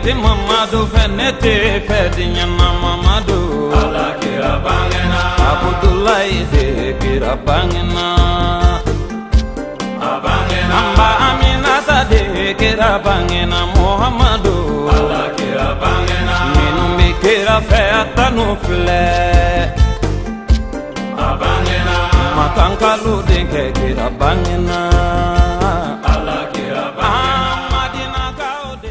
tɛ Mamadu fɛ, ne tɛ fɛ diɲɛ na Mamadu. Ala kira bangena. Abudulayi de kira bangena. A bangena. An ba Aminata de kira bangena Muhamadu. Ala kira bangena. Minnu bɛ kira fɛ, a tanu filɛ. A bangena. Makankalu denkɛ kira bangena. Ala kira bangena. Madinakaw de.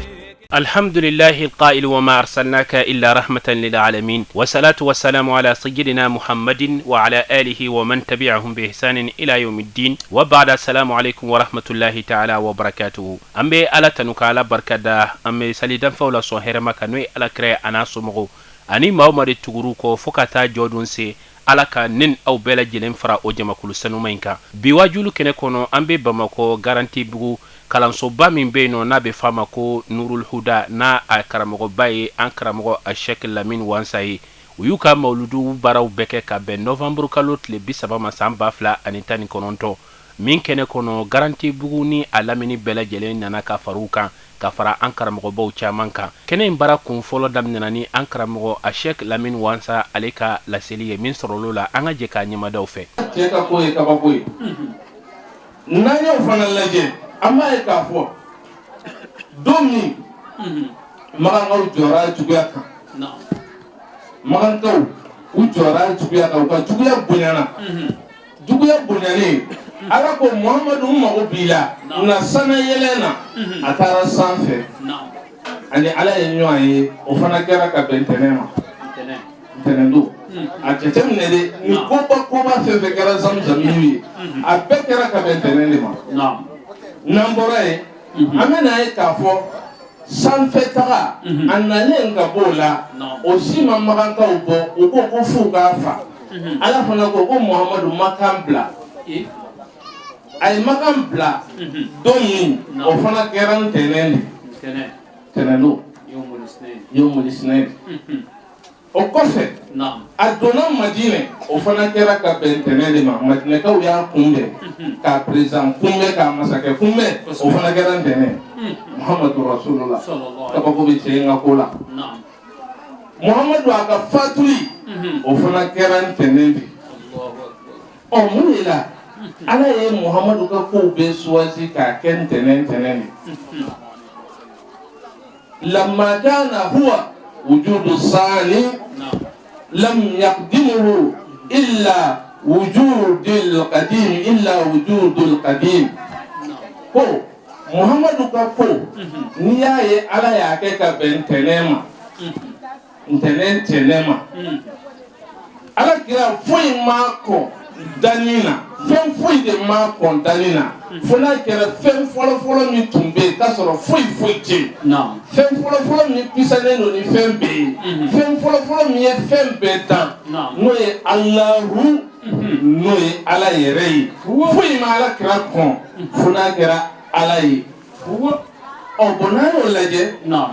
الحمد لله القائل وما أرسلناك إلا رحمة للعالمين، والصلاة والسلام على سيدنا محمد وعلى آله ومن تبعهم بإحسان إلى يوم الدين، وبعد، السلام عليكم ورحمة الله تعالى وبركاته. An bɛ Ala tanu ka Ala barika da, an bɛ sali danfaw la sɔn hɛrɛma kan, n'o ye Ala kira a n'a somɔgɔw ani maa o maa de tugur'u kɔ fo ka taa jɔ don se. Ala ka ne aw bɛɛ lajɛlen fara o jamakulu sanuma in kan. Bi wajulu kɛnɛ kɔnɔ, an bɛ Bamakɔ Garantibugu, kalansoba min bɛ yen nɔ n'a bɛ f'a ma ko Nurul Huda, n'a a karamɔgɔba ye an karamɔgɔ a Sɛki Lamini Wansa ye. U y'u ka mawuludu baaraw bɛɛ kɛ ka bɛn nɔvanburu kalo tile 30 ma san 2019 min kɛnɛ kɔnɔ, Garantibugu ni a lamini bɛɛ lajɛlen nana ka far'u kan, ka fara an karamɔgɔbaw caman kan. Kɛnɛ in baara kun fɔlɔ daminɛna ni an karamɔgɔ a Sɛki Lamini Wansa ale ka laseli ye. Min sɔrɔlo la, an ka jɛ k'a ɲɛmadaw fɛ. Cɛ ka ko ye kabako ye. N'an y'o fana lajɛ, an b'a ye k'a fɔ don min Makankaw jɔra juguya kan, Makankaw u jɔra juguya kan, u ka juguya bonyana. Juguya bonyanen, Ala ko: "Muhamadu, n mago b'i la, na sana yɛlɛn na." A taara sanfɛ ani Ala ye ɲɔgɔn ye. O fana kɛra ka bɛn ntɛnɛn ma, ntɛnɛn don. A jateminɛ de, ni koba koba fɛn fɛn kɛra zamuzamiw ye, a bɛɛ kɛra ka bɛn ntɛnɛn de ma. N'an bɔra yen, an bɛ n'a ye k'a fɔ sanfɛ taga a nalen ka b'o la, o si ma Makankaw bɔ. U ko ko f'u k'a fa. Ala fana ko ko Muhamadu, Makan bila. A ye Makan bila don min, o fana kɛra ntɛnɛn de, ntɛnɛn don, yomul isnain. O kɔfɛ, a donna Madinɛ, o fana kɛra ka bɛn ntɛnɛn de ma. Madinɛkaw y'a kunbɛn k'a président kunbɛn, k'a masakɛ kunbɛn, o fana kɛra ntɛnɛn. Muhamadu Rasulullah, kabako bɛ cɛ in ka ko la. Muhamadu a ka fatuli, o fana kɛra ntɛnɛn de. Ɔ, mun de la Ala ye Muhamadu ka kow bɛɛ choisi k'a kɛ ntɛnɛn ntɛnɛn de? لما كان هو وجود الثاني لم يقدمه إلا وجود القديم، إلا وجود القديم. Ko Muhamadu ka ko, n'i y'a ye Ala y'a kɛ ka bɛn ntɛnɛn ma, ntɛnɛn ntɛnɛn ma, Ala kira foyi ma kɔn danni na, fɛn foyi de ma kɔn danni na fo n'a kɛra fɛn fɔlɔfɔlɔ min tun bɛ yen k'a sɔrɔ foyi foyi tɛ yen, fɛn fɔlɔfɔlɔ min pisanen don ni fɛn bɛɛ ye, fɛn fɔlɔfɔlɔ min ye fɛn bɛɛ dan, n'o ye Alahu, n'o ye Ala yɛrɛ ye. Foyi ma Ala kira kɔn fo n'a kɛra Ala ye. Ɔ bɔn, n'an y'o lajɛ,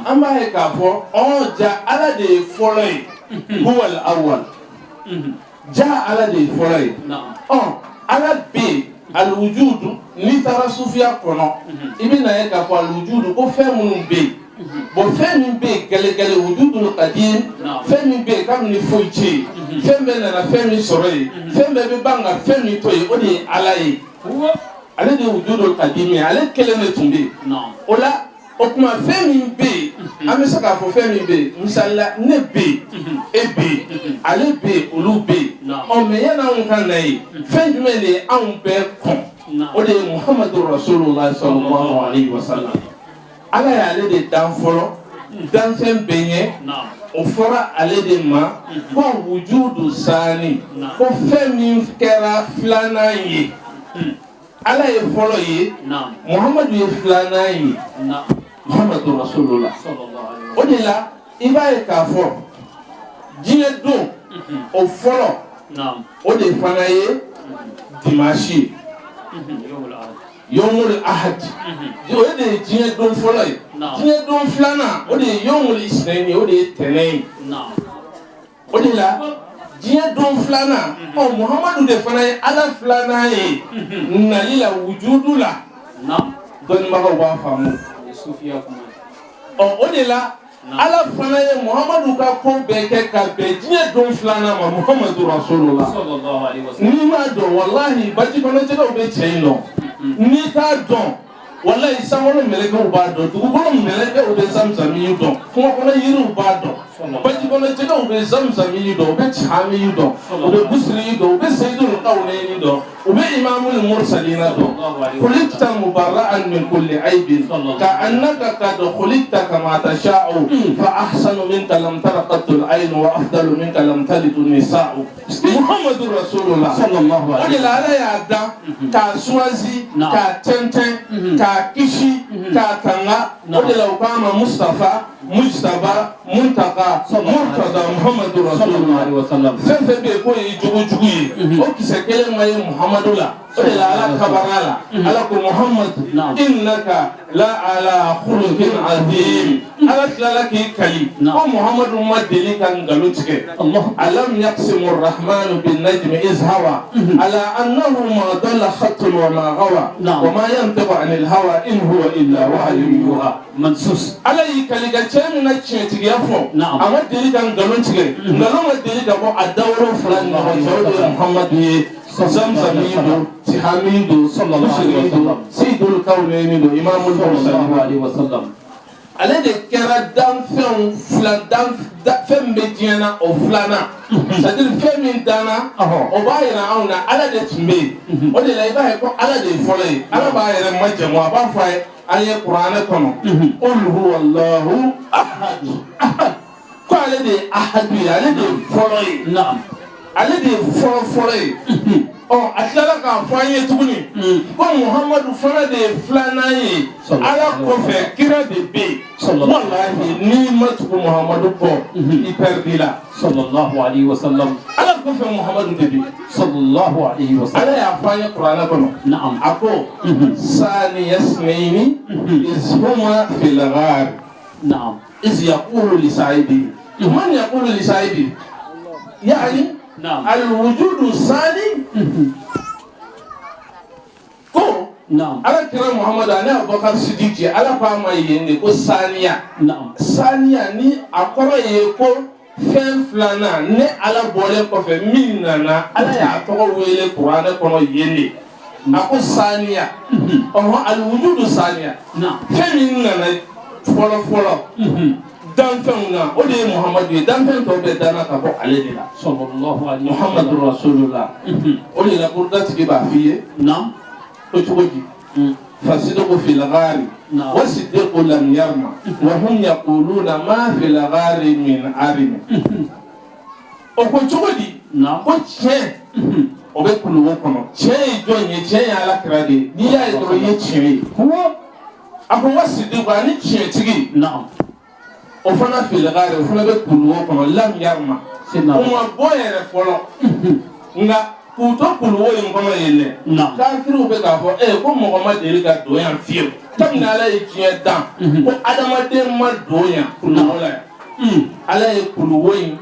an b'a ye k'a fɔ ɔ ja Ala de ye fɔlɔ ye, هو الأول. Ja Ala de ye fɔlɔ ye. Ɔ, Ala bɛ yen, الوجود. N'i taara sufiya kɔnɔ, i bɛ na ye k'a fɔ الوجود, ko fɛn minnu bɛ yen, bɔn, fɛn min bɛ yen gɛlɛgɛlɛ, وجود القديم, fɛn min bɛ yen kabini foyi tɛ yen, fɛn bɛɛ nana fɛn min sɔrɔ yen, fɛn bɛɛ bɛ ban ka fɛn min to yen, o de ye Ala ye. Ale de ye وجود القديم ye, ale kelen de tun bɛ yen. O la, o tuma, fɛn min bɛ yen, an bɛ se k'a fɔ fɛn min bɛ yen, misali la, ne bɛ yen, e bɛ yen, ale bɛ yen, olu bɛ yen. Ɔ mɛ, yanni anw ka na yen, fɛn jumɛn de ye anw bɛɛ kɔn? O de ye Muhamadu Rasulullah صلى الله عليه وسلم. Ala y'ale de dan fɔlɔ, danfɛn bɛɛ ɲɛ. O fɔra ale de ma ko وجود الثاني, ko fɛn min kɛra filanan ye. Ala ye fɔlɔ ye, Muhamadu ye filanan ye, Muhamadu Rasulullah. O de la, i b'a ye k'a fɔ diɲɛ don o fɔlɔ, o de fana ye dimanche ye, يوم الأحد, o de ye diɲɛ don fɔlɔ ye. Diɲɛ don filanan, o de ye يوم الاثنين ye, o de ye tɛnɛn ye. O de la, diɲɛ don filanan, ɔ, Muhamadu de fana ye Ala filanan ye nali la, wujudu la. Dɔnnibagaw b'a faamu. Ɔ, o de la Ala fana ye Muhamadu ka ko bɛɛ kɛ ka bɛn diɲɛ don filanan ma, Muhamadu Rasulula. N'i m'a dɔn, walahi, baji kɔnɔ jɛgɛw bɛ cɛ in dɔn. N'i t'a dɔn, walahi, sankolo mɛlɛkɛw b'a dɔn, dugukolo mɛlɛkɛw bɛ zamzami dɔn, kungo kɔnɔ yiriw b'a dɔn, baji kɔnɔ jɛgɛw bɛ zamzami dɔn, u bɛ cami dɔn, u bɛ busiri dɔn, u bɛ seyidul kawunɛni dɔn, u bɛ imamul mursalina dɔn. Khuliqta mubarra'an min kulli aibin ka annaka qad khuliqta kama tasha'u, fa ahsanu minka lam tara qattu al-ayn wa afdalu minka lam talid an-nisa'u. Muhammadu Rasulullah. Sallallahu O de la Ala y'a dan k'a suwazi, k'a tɛntɛn, k'a kisi, k'a tanga. O de la u k'a ma Mustafa, Mujtaba, Muntaka, Murtada, Muhammadu Rasulullah. Fɛn fɛn bɛ yen k'o ye jogo jugu ye, o kisɛ kelen ma ye Muhammadu la. O de la Ala kabara la, Ala ko: Muhammadu, innaka la ala khuluqin azim. Ala tilala k'i kali ko Muhammadu ma deli ka nkalon tigɛ. Alam yaqsimu arrahmanu bin najmi iz hawa ala annahu ma dalla khattun wa ma gawa wa ma yantiqu anil hawa in huwa illa wahyun yuha. Mansus. Ala y'i kali ka cɛ min na tiɲɛtigiya fɔ, a ma deli ka nkalon tigɛ, nkalon ma deli ka bɔ a dawolo fila ni ɲɔgɔn cɛ. O de ye Muhammadu ye. Zamzami don, tihami don, musiri don, seydul kawunɛni don, imamul mursalin. Ale de kɛra danfɛnw fila dan, fɛn min bɛ diɲɛ na, o filanan, c'est à dire fɛn min danna, o b'a yira anw na Ala de tun bɛ yen. O de la i b'a ye ko Ala de ye fɔlɔ ye. Ala b'a yɛrɛ majamu, a b'a fɔ a ye an ye kuranɛ kɔnɔ: qul huwa Allahu ahad. Ko ale de ye ahadu ye, ale de ye fɔlɔ ye, ale de ye fɔlɔ fɔlɔ ye. Ɔ, a tilala k'a fɔ an ye tuguni ko Muhamadu fana de ye filanan ye Ala kɔfɛ, kira de bɛ yen. Walahi, n'i ma tugu Muhamadu kɔ, i pɛridi la. Sallallahu alayhi wa sallam. Ala kɔfɛ, Muhamadu de bɛ yen. Sallallahu alayhi wa sallam. Ala y'a fɔ an ye kuranɛ kɔnɔ. A ko: saniya sinayini iz huma fil ghar iz yaqulu li sahibi. Man yaqulu li sahibi? Yani alwujudu sani ko Ala kira Muhamadu ani Abubakar Sidiki, Ala ko a ma yen de ko saniya. Saniya ni a kɔrɔ ye ko fɛn filanan, ne Ala bɔlen kɔfɛ min nana. Ala y'a tɔgɔ wele kuranɛ kɔnɔ yen de, a ko saniya. Ɔhɔn, alwujudu saniya, fɛn min nana fɔlɔ fɔlɔ danfɛnw na, o de ye Muhamadu ye. Danfɛn tɔw bɛɛ danna ka bɔ ale de la. Sallallahu alayhi. Muhamadu Rasulullah. O de la burudatigi b'a f'i ye ko cogo di? Fasidiku fil ghari wa sidiku lam yarma wa hum yaquluna ma fil ghari min arimi. O ko cogo di? Ko tiɲɛ, o bɛ kuluwo kɔnɔ. Tiɲɛ ye jɔn ye? Tiɲɛ ye Ala kira de ye. N'i y'a ye dɔrɔn, i ye tiɲɛ ye. A ko wa sidiku, ani tiɲɛtigi, o fana fil ghari, o fana bɛ kuluwo kɔnɔ, lam yarma, o ma bɔ yɛrɛ fɔlɔ. Nka k'u to kuluwo in kɔnɔ yen dɛ, kafiriw bɛ k'a fɔ ko mɔgɔ ma deli ka don yan fiyewu kabini Ala ye diɲɛ dan, ko adamaden ma don yan kuluwo la yan. Ala ye kuluwo in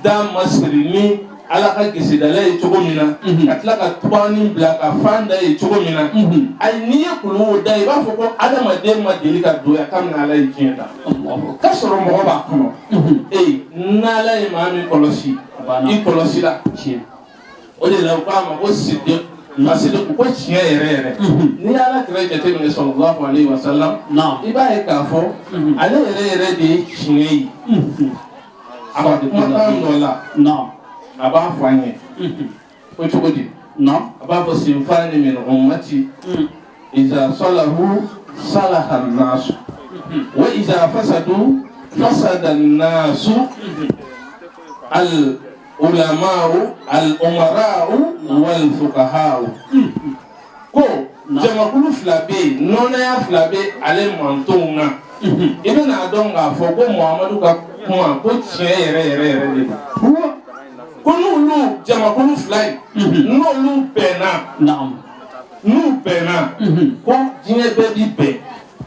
da masiri ni Ala ka gesedala ye cogo min na, ka tila ka tubani bila ka fan da ye cogo min na, ayi, n'i ye kuluwo da, i b'a fɔ ko adamaden ma deli ka don yan kabini Ala ye diɲɛ da, k'a sɔrɔ mɔgɔ b'a kɔnɔ. Ee, n'Ala ye maa min kɔlɔsi, i kɔlɔsi la. O de la u k'a ma ko sidiq, fasidiq, ko tiɲɛ yɛrɛ yɛrɛ. N'i ye Ala kira jateminɛ, sallallahu alayhi wa sallam, i b'a ye k'a fɔ ale yɛrɛ yɛrɛ de ye tiɲɛ ye. A ka kumakan dɔ la, a b'a fɔ an ye ko cogo di? A b'a fɔ: sinfani min ummati iza salahu salaha an-nasu wa iza fasadu fasada an-nasu, al ulama'u al umara'u wal fuqaha'u. Ko jamakulu fila bɛ yen, nɔnɔya fila bɛ ale mantonw na. I bɛna dɔn k'a fɔ ko Muhamadu ka kuma ko tiɲɛ yɛrɛ yɛrɛ yɛrɛ de don. Ko n'olu jamakulu fila in, n'olu bɛnna, n'u bɛnna, ko diɲɛ bɛɛ bi bɛn.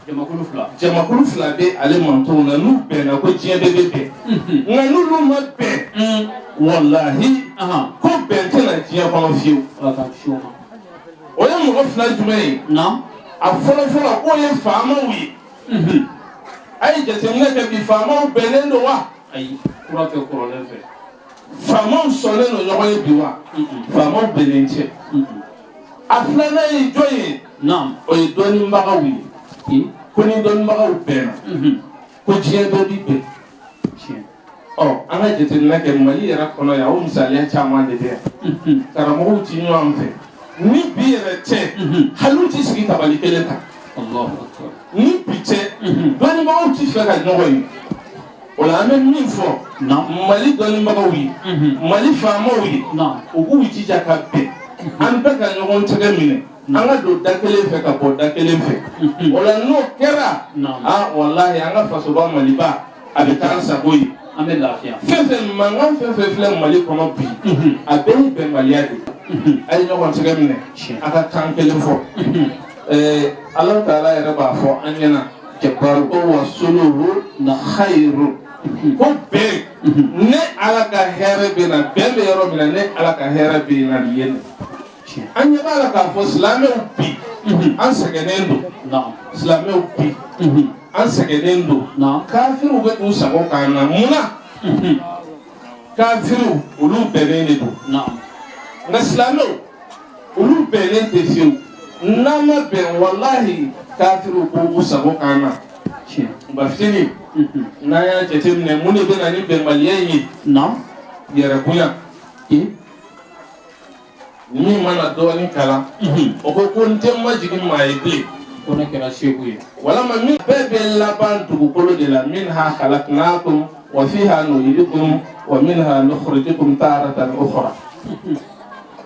Jamakulu fila. Jamakulu fila bɛ ale mantonw na, n'u bɛnna, ko diɲɛ bɛɛ bɛ bɛn. Nka n'olu ma bɛn, walahi, ko bɛn tɛna diɲɛ kɔnɔ fiyewu. O ye mɔgɔ fila jumɛn ye? A fɔlɔ fɔlɔ, k'o ye faamaw ye. A ye jateminɛ kɛ bi, faamaw bɛnnen don wa? Ayi, kura tɛ kɔrɔlen fɛ. Faamaw sɔnnen don ɲɔgɔn ye bi wa? Faamaw bɛnnen tɛ. A filanan ye jɔn ye? O ye dɔnnibagaw ye. Ko ni dɔnnibagaw bɛnna, ko diɲɛ bɛɛ bi bɛn. Ɔ, an ka jateminɛ kɛ Mali yɛrɛ kɔnɔ yan, o misaliya caman de bɛ yan. Karamɔgɔw ti ɲɔgɔn fɛ ni bi yɛrɛ tɛ, hali u ti sigi tabali kelen kan. Ni bi tɛ, dɔnnibagaw ti fɛ ka ɲɔgɔn ye. O la, an bɛ min fɔ Mali dɔnnibagaw ye, Mali faamaw ye, u k'u jija ka bɛn, an bɛɛ ka ɲɔgɔn tɛgɛ minɛ, an ka don da kelen fɛ ka bɔ da kelen fɛ. O la, n'o kɛra, aa walahi, an ka fasoba Maliba, a bɛ taa an sago ye. An bɛ lafiya. Fɛn fɛn mankan, fɛn fɛn filɛ Mali kɔnɔ bi, a bɛɛ ye bɛnbaliya de ye. A ye ɲɔgɔn tɛgɛ minɛ, a ka kan kelen fɔ. Ala taala yɛrɛ b'a fɔ an ɲɛna jabaru ko wa suluhu khayru, ko bɛn, ne Ala ka hɛrɛ bɛ na. Bɛn bɛ yɔrɔ min na, ne Ala ka hɛrɛ bɛ na yen. An ɲɛ b'a la k'a fɔ silamɛw bi, an sɛgɛnnen don. Silamɛw bi, an sɛgɛnnen don. Kafiriw bɛ k'u sago k'an na. Mun na? Kafiriw, olu bɛnnen de don, nka silamɛw, olu bɛnnen tɛ fiyewu. N'an ma bɛn, walahi, kafiriw k'u sago k'an na. Nka fitinin, n'an y'a jateminɛ, mun de bɛ na ni bɛnbaliya in ye? Yɛrɛbonya. Min mana dɔɔnin kalan, o ko ko n tɛ majigin maa ye bilen. Ko ne kɛra seku ye. Walama min bɛɛ bɛ laban dugukolo de la. Minha khalaqnakum wa fiha nu'idukum wa minha nukhrijukum taratan ukhra.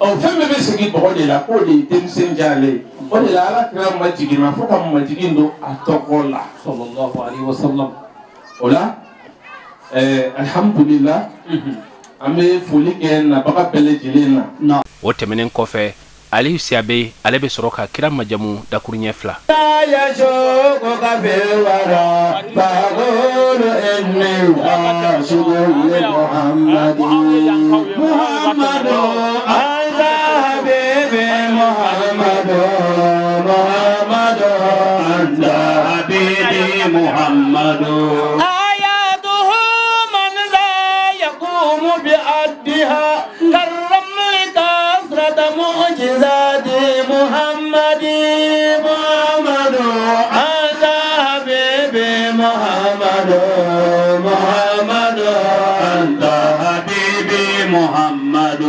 Ɔ, fɛn bɛɛ bɛ segin bɔgɔ de la, k'o de ye denmisɛn jalen ye. O de la, Ala kira majiginna fo ka majigin don a tɔgɔ la. Sallallahu alaihi wasallam. O la, alhamdulillah, an bɛ foli kɛ nabaga bɛɛ lajɛlen na. O tɛmɛnen kɔfɛ, Aliyu Siyabe, ale bɛ sɔrɔ ka kira majamu dakuruɲɛ fila. يشوقك في الورى فأقول إني عاشق لمحمد. محمد أنت حبيبي، محمد، محمد أنت حبيبي محمد. آياته من لا يقوم بعدها كالرمل كثرة معجزات محمد. محمد أنت حبيبي، محمد، محمد أنت حبيبي محمد.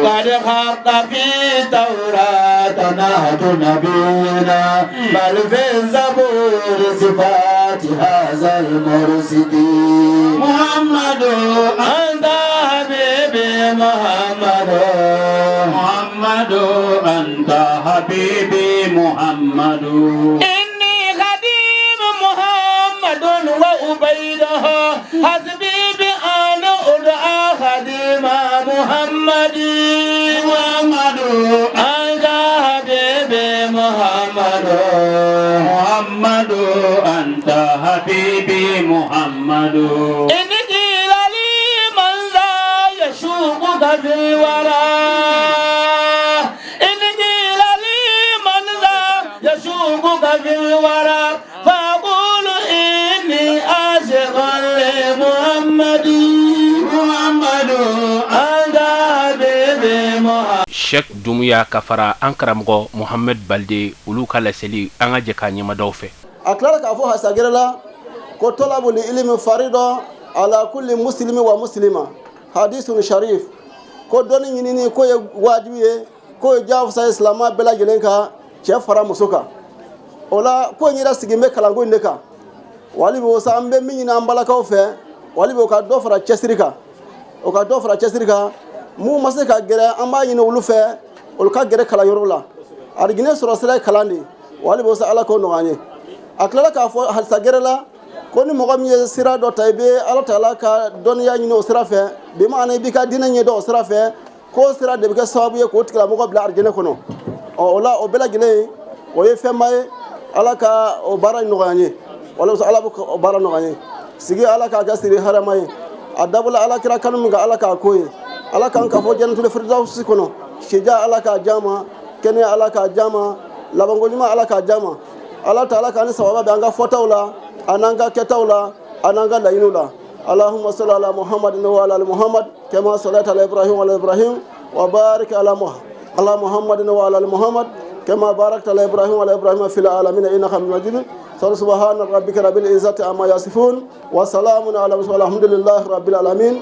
قد خط في التوراة نهج نبينا، بل في الزبور صفات هذا المرشد. محمد أنت حبيبي، محمد، محمد أنت حبيبي محمد. إني خديم محمد وأبيده، حسبي بأن أدعى خديم محمد. محمد أنت حبيبي، محمد، محمد أنت حبيبي محمد. إن قيل لي من ذا يشوقك في الورى، إن قيل لي من ذا يشوقك في الورى، فأقول إني عاشق لمحمد. محمد أنت حبيبي محمد. Sheikh Dumuya ka fara an karamɔgɔ Mohamed Balde, olu ka laseli, an ka jɛ k'a ɲɛmadaw fɛ. A tilara k'a fɔ hasagɛrɛ la ko طلب العلم فريضة على كل مسلم ومسلمة، حديث شريف. Ko dɔnni ɲinini ko ye wajibi ye, k'o ye jagosa ye silamɛ bɛɛ lajɛlen kan, cɛ fara muso kan. O la, ko in yɛrɛ sigi bɛ kalanko in de kan. Wali o sa, an bɛ min ɲini an balakaw fɛ, wali o ka dɔ fara cɛsiri kan, o ka dɔ fara cɛsiri kan. Mun ma se ka gɛrɛ, an b'a ɲini olu fɛ, olu ka gɛrɛ kalanyɔrɔ la. Arijinɛ sɔrɔ sira ye kalan de ye. Wali o sa, Ala k'o nɔgɔya an ye. A tilala k'a fɔ halisa gɛrɛ la ko ni mɔgɔ min ye sira dɔ ta, i bɛ Ala taala ka dɔnniya ɲini o sira fɛ, bi maana i b'i ka diinɛ ɲɛdɔn o sira fɛ, k'o sira de bɛ kɛ sababu ye k'o tigilamɔgɔ bila arijinɛ kɔnɔ. Ɔ, o la, o bɛɛ lajɛlen, o ye fɛnba ye. Ala ka o baara in nɔgɔya an ye. Wala Ala bɛ o baara nɔgɔya an ye. Sigi, Ala k'a kɛ sigi hɛrɛma ye. A dabɔla Ala kira kanu min kan, Ala k'a ko ye. Ala k'an ka fɔ jannatuli firdawsi kɔnɔ. Sija, Ala k'a d'an ma. Kɛnɛya, Ala k'a d'an ma. Labanko ɲuman, Ala k'a d'an ma. Ala ta, Ala k'an ni sababa bɛn an ka fɔtaw la. An'an ka kɛtaw la, an'an ka laɲiniw la. اللهم صل على محمد وعلى ال محمد كما صليت على ابراهيم وعلى ابراهيم وبارك على محمد وعلى ال محمد كما باركت على ابراهيم وعلى ابراهيم في العالمين انك حميد مجيد. سبحان ربك رب العزه عما يصفون وسلام على المرسلين والحمد لله رب العالمين.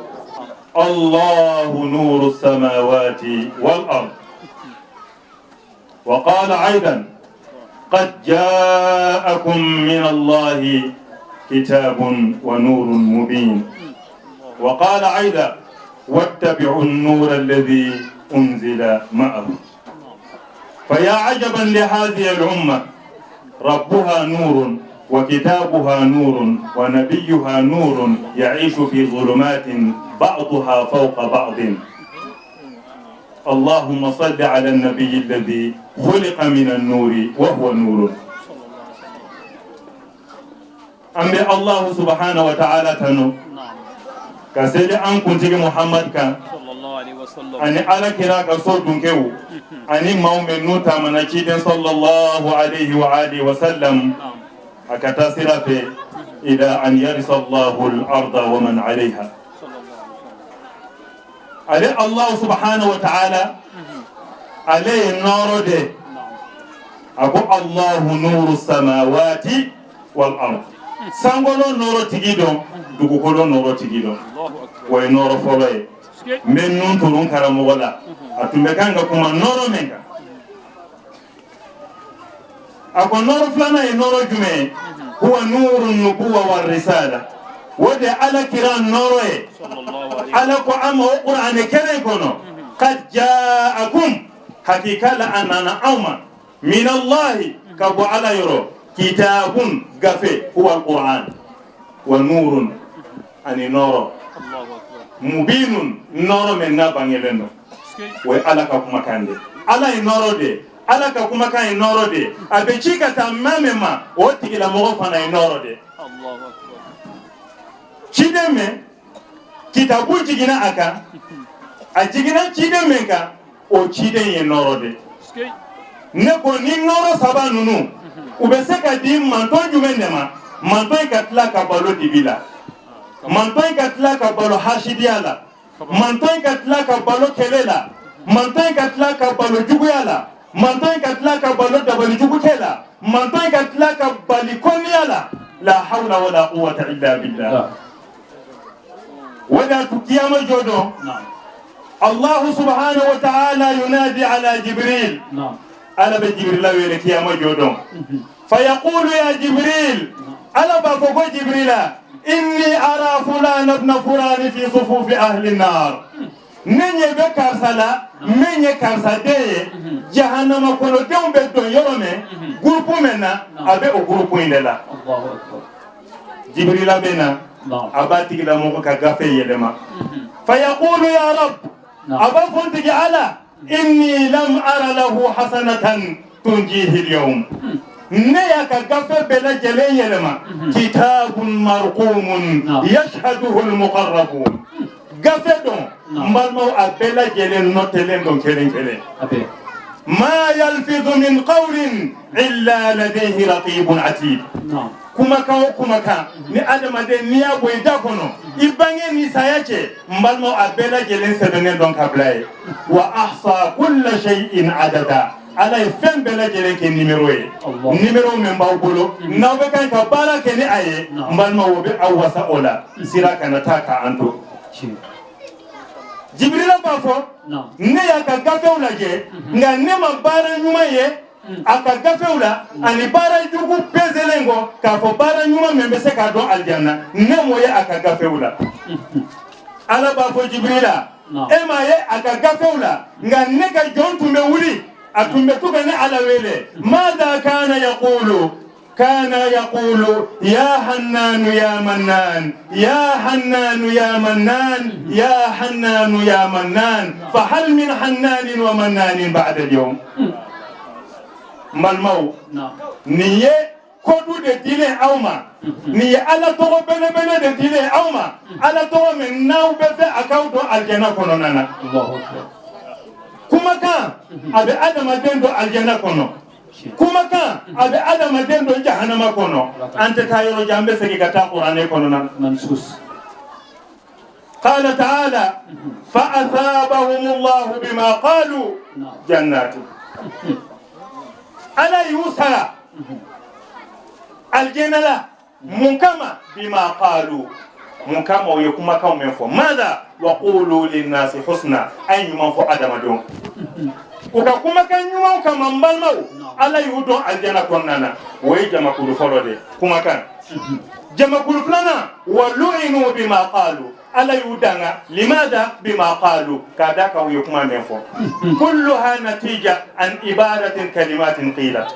الله نور السماوات والأرض. وقال أيضا: قد جاءكم من الله كتاب ونور مبين. وقال أيضا: واتبعوا النور الذي أنزل معه. فيا عجبا لهذه الأمة، ربها نور وكتابها نور ونبيها نور، يعيش في ظلمات بعضها فوق بعض. اللهم صل على النبي الذي خلق من النور وهو نور. An bɛ الله سبحانه وتعالى tanu ka seli an kuntigi Muhammad kan ani Ala kira ka so dunkew ani maaw min n'u taamana ciden صلى الله عليه وآله وسلم a ka taa sira fɛ إلى أن يرث الله الأرض ومن عليها. Ale الله سبحانه وتعالى ale ye nɔɔrɔ de. A ko: الله نور السماوات والأرض. Sankolo nɔɔrɔ tigi dɔn, dugukolo nɔɔrɔ tigi dɔn, o ye nɔɔrɔ fɔlɔ ye. N bɛ nun turu n karamɔgɔ la, a tun bɛ kan ka kuma nɔɔrɔ min kan. A ko nɔɔrɔ filanan ye nɔɔrɔ jumɛn ye? هو نور النبوة والرسالة. O de Ala kira nɔɔrɔ ye. Ala ko an ma o Kuranɛ kelen kɔnɔ: قد جاءكم, hakika la a nana aw ma, من الله, ka bɔ Ala yɔrɔ, كتاب, gafe, هو القرآن, ونور, ani nɔɔrɔ, مبين, nɔɔrɔ min n'a bangelen don. O ye Ala ka kumakan de. Ala ye nɔɔrɔ de, Ala ka kumakan ye nɔɔrɔ de. A bɛ ci ka taa maa min ma, o tigilamɔgɔ fana ye nɔɔrɔ de. Ciden min kitabu jiginna a kan, a jiginna ciden min kan, o ciden ye nɔɔrɔ de. Ne ko ni nɔɔrɔ saba ninnu, u bɛ se ka di mantɔn jumɛn de ma? Mantɔn in ka tila ka balo dibi la, mantɔn in ka tila ka balo hasidiya la, mantɔn in ka tila ka balo kɛlɛ la, mantɔn in ka tila ka balo juguya la, mantɔn in ka tila ka balo dabalijugukɛ la, mantɔn in ka tila ka bali kɔniya la. لا حول ولا قوة إلا بالله. O de y'a to kiyama jɔ don, الله سبحانه وتعالى ينادي على جبريل. Ala bɛ Jibrila wele kiyama jɔ don. فيقول يا جبريل, Ala b'a fɔ ko Jibrila: إني أرى فلان ابن فلان في صفوف أهل النار. Ne ɲɛ bɛ karisa la, min ye karisa den ye, jahanama kɔnɔdenw bɛ don yɔrɔ min, groupe min na, a bɛ o groupe in de la. Jibrila bɛ na, a b'a tigilamɔgɔ ka gafe yɛlɛma. فيقول يا رب, a b'a fɔ n tigi Ala: إني لم أر له حسنة تنجيه اليوم. Ne y'a ka gafe bɛɛ lajɛlen yɛlɛma. كتاب مرقوم يشهده المقربون. Gafe dɔn, n balimaw, a bɛɛ lajɛlen nɔtɛlen don kelen kelen. ما يلفظ من قول إلا لديه رقيب عتيد. Kumakan o kumakan ni adamaden n'i y'a bɔ i da kɔnɔ, i bange ni saya cɛ, n balimaw, a bɛɛ lajɛlen sɛbɛnnen dɔn ka bila ye. وأحصى كل شيء عددا. Ala ye fɛn bɛɛ lajɛlen kɛ nimero ye. Nimero min b'aw bolo n'aw bɛ kan ka baara kɛ ni a ye, n balimaw, o bɛ aw wasa o la sira kana taa k'an to. Jibirila b'a fɔ: ne y'a ka gafew lajɛ, nka ne ma baara ɲuman ye a ka gafew la ani baara jugu peselen kɔ k'a fɔ baara ɲuman min bɛ se k'a dɔn alijanna, ne m'o ye a ka gafew la. Ala b'a fɔ Jibirila: e m'a ye a ka gafew la, nka ne ka jɔn tun bɛ wuli, a tun bɛ to ka ne Ala wele. ماذا كان يقول؟ كان يقول: يا حنان يا منان، يا حنان يا منان، يا حنان يا منان. فهل من حنان ومنان بعد اليوم؟ N balimaw, nin ye code de dilen aw ma, nin ye Ala tɔgɔ belebele de dilen aw ma, Ala tɔgɔ min n'aw bɛ fɛ a k'aw don alijana kɔnɔna na. Kumakan a bɛ adamaden don alijana kɔnɔ. Kumakan a bɛ adamaden don jahanama kɔnɔ. An tɛ taa yɔrɔ jan, an bɛ segin ka taa kuranɛ kɔnɔna na. قال تعالى فأثابهم الله بما قالوا جنات. Ala y'u sara aljana la. Mun kama? بما قالوا, mun kama? U ye kumakanw min fɔ. ماذا؟ وقولوا للناس حسنا, a ye ɲuman fɔ adamadenw. U ka kumakan ɲumanw kama, n balimaw, Ala y'u don aljana kɔnɔna na. O ye jamakulu fɔlɔ de ye, kumakan. Jamakulu filanan, ولعنوا بما قالوا, Ala y'u danga. لماذا؟ بما قالوا, k'a da kan u ye kuma min fɔ. كلها نتيجة عن عبارة كلمات قيلت.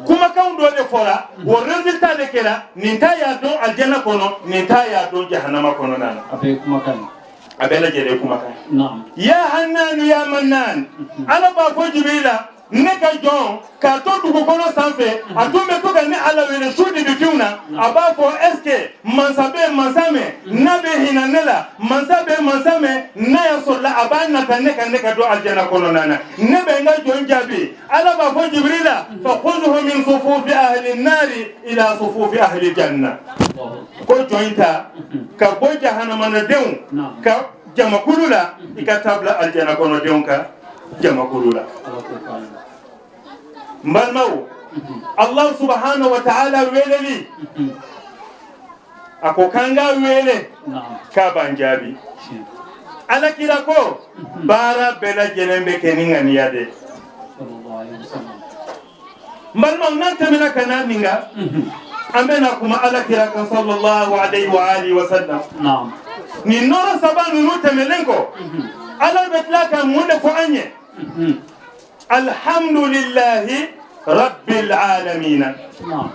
Kumakanw dɔ de fɔra, o résultat de kɛra nin ta y'a don aljana kɔnɔ, nin ta y'a don jahanama kɔnɔna na. A bɛɛ ye kumakan ye. A bɛɛ lajɛlen ye kumakan ye. يا حنان يا منان, Ala b'a fɔ Jibirila, ne ka jɔn k'a to dugukolo sanfɛ, a tun bɛ to ka ne Ala wele su ni bifinw na. A b'a fɔ: est ce que mansa bɛ yen, mansa min n'a bɛ hinɛ ne la? Mansa bɛ yen, mansa min n'a y'a sɔrɔ la a b'a nata ne ka ne ka don alijana kɔnɔna na? Ne bɛ n ka jɔn jaabi. Ala b'a fɔ Jibirila: فخذه من صفوف أهل النار إلى صفوف أهل الجنة. Ko jɔn in ta ka bɔ jahanamanadenw ka jamakulu la, i ka taa bila alijana kɔnɔdenw ka jamakulu la. N balimaw, Allah سبحانه وتعالى weleli, a ko k'an k'a wele k'a b'an jaabi. Ala kira ko baara bɛɛ lajɛlen bɛ kɛ ni ŋaniya de. N balimaw, n'an tɛmɛna ka na nin kan, an bɛna kuma ala kira kan صلى الله عليه وآله وسلم. Nin nɔrɔ saba ninnu tɛmɛnen kɔ, Ala bɛ tila ka mun de fɔ an ye? الحمد لله رب العالمين.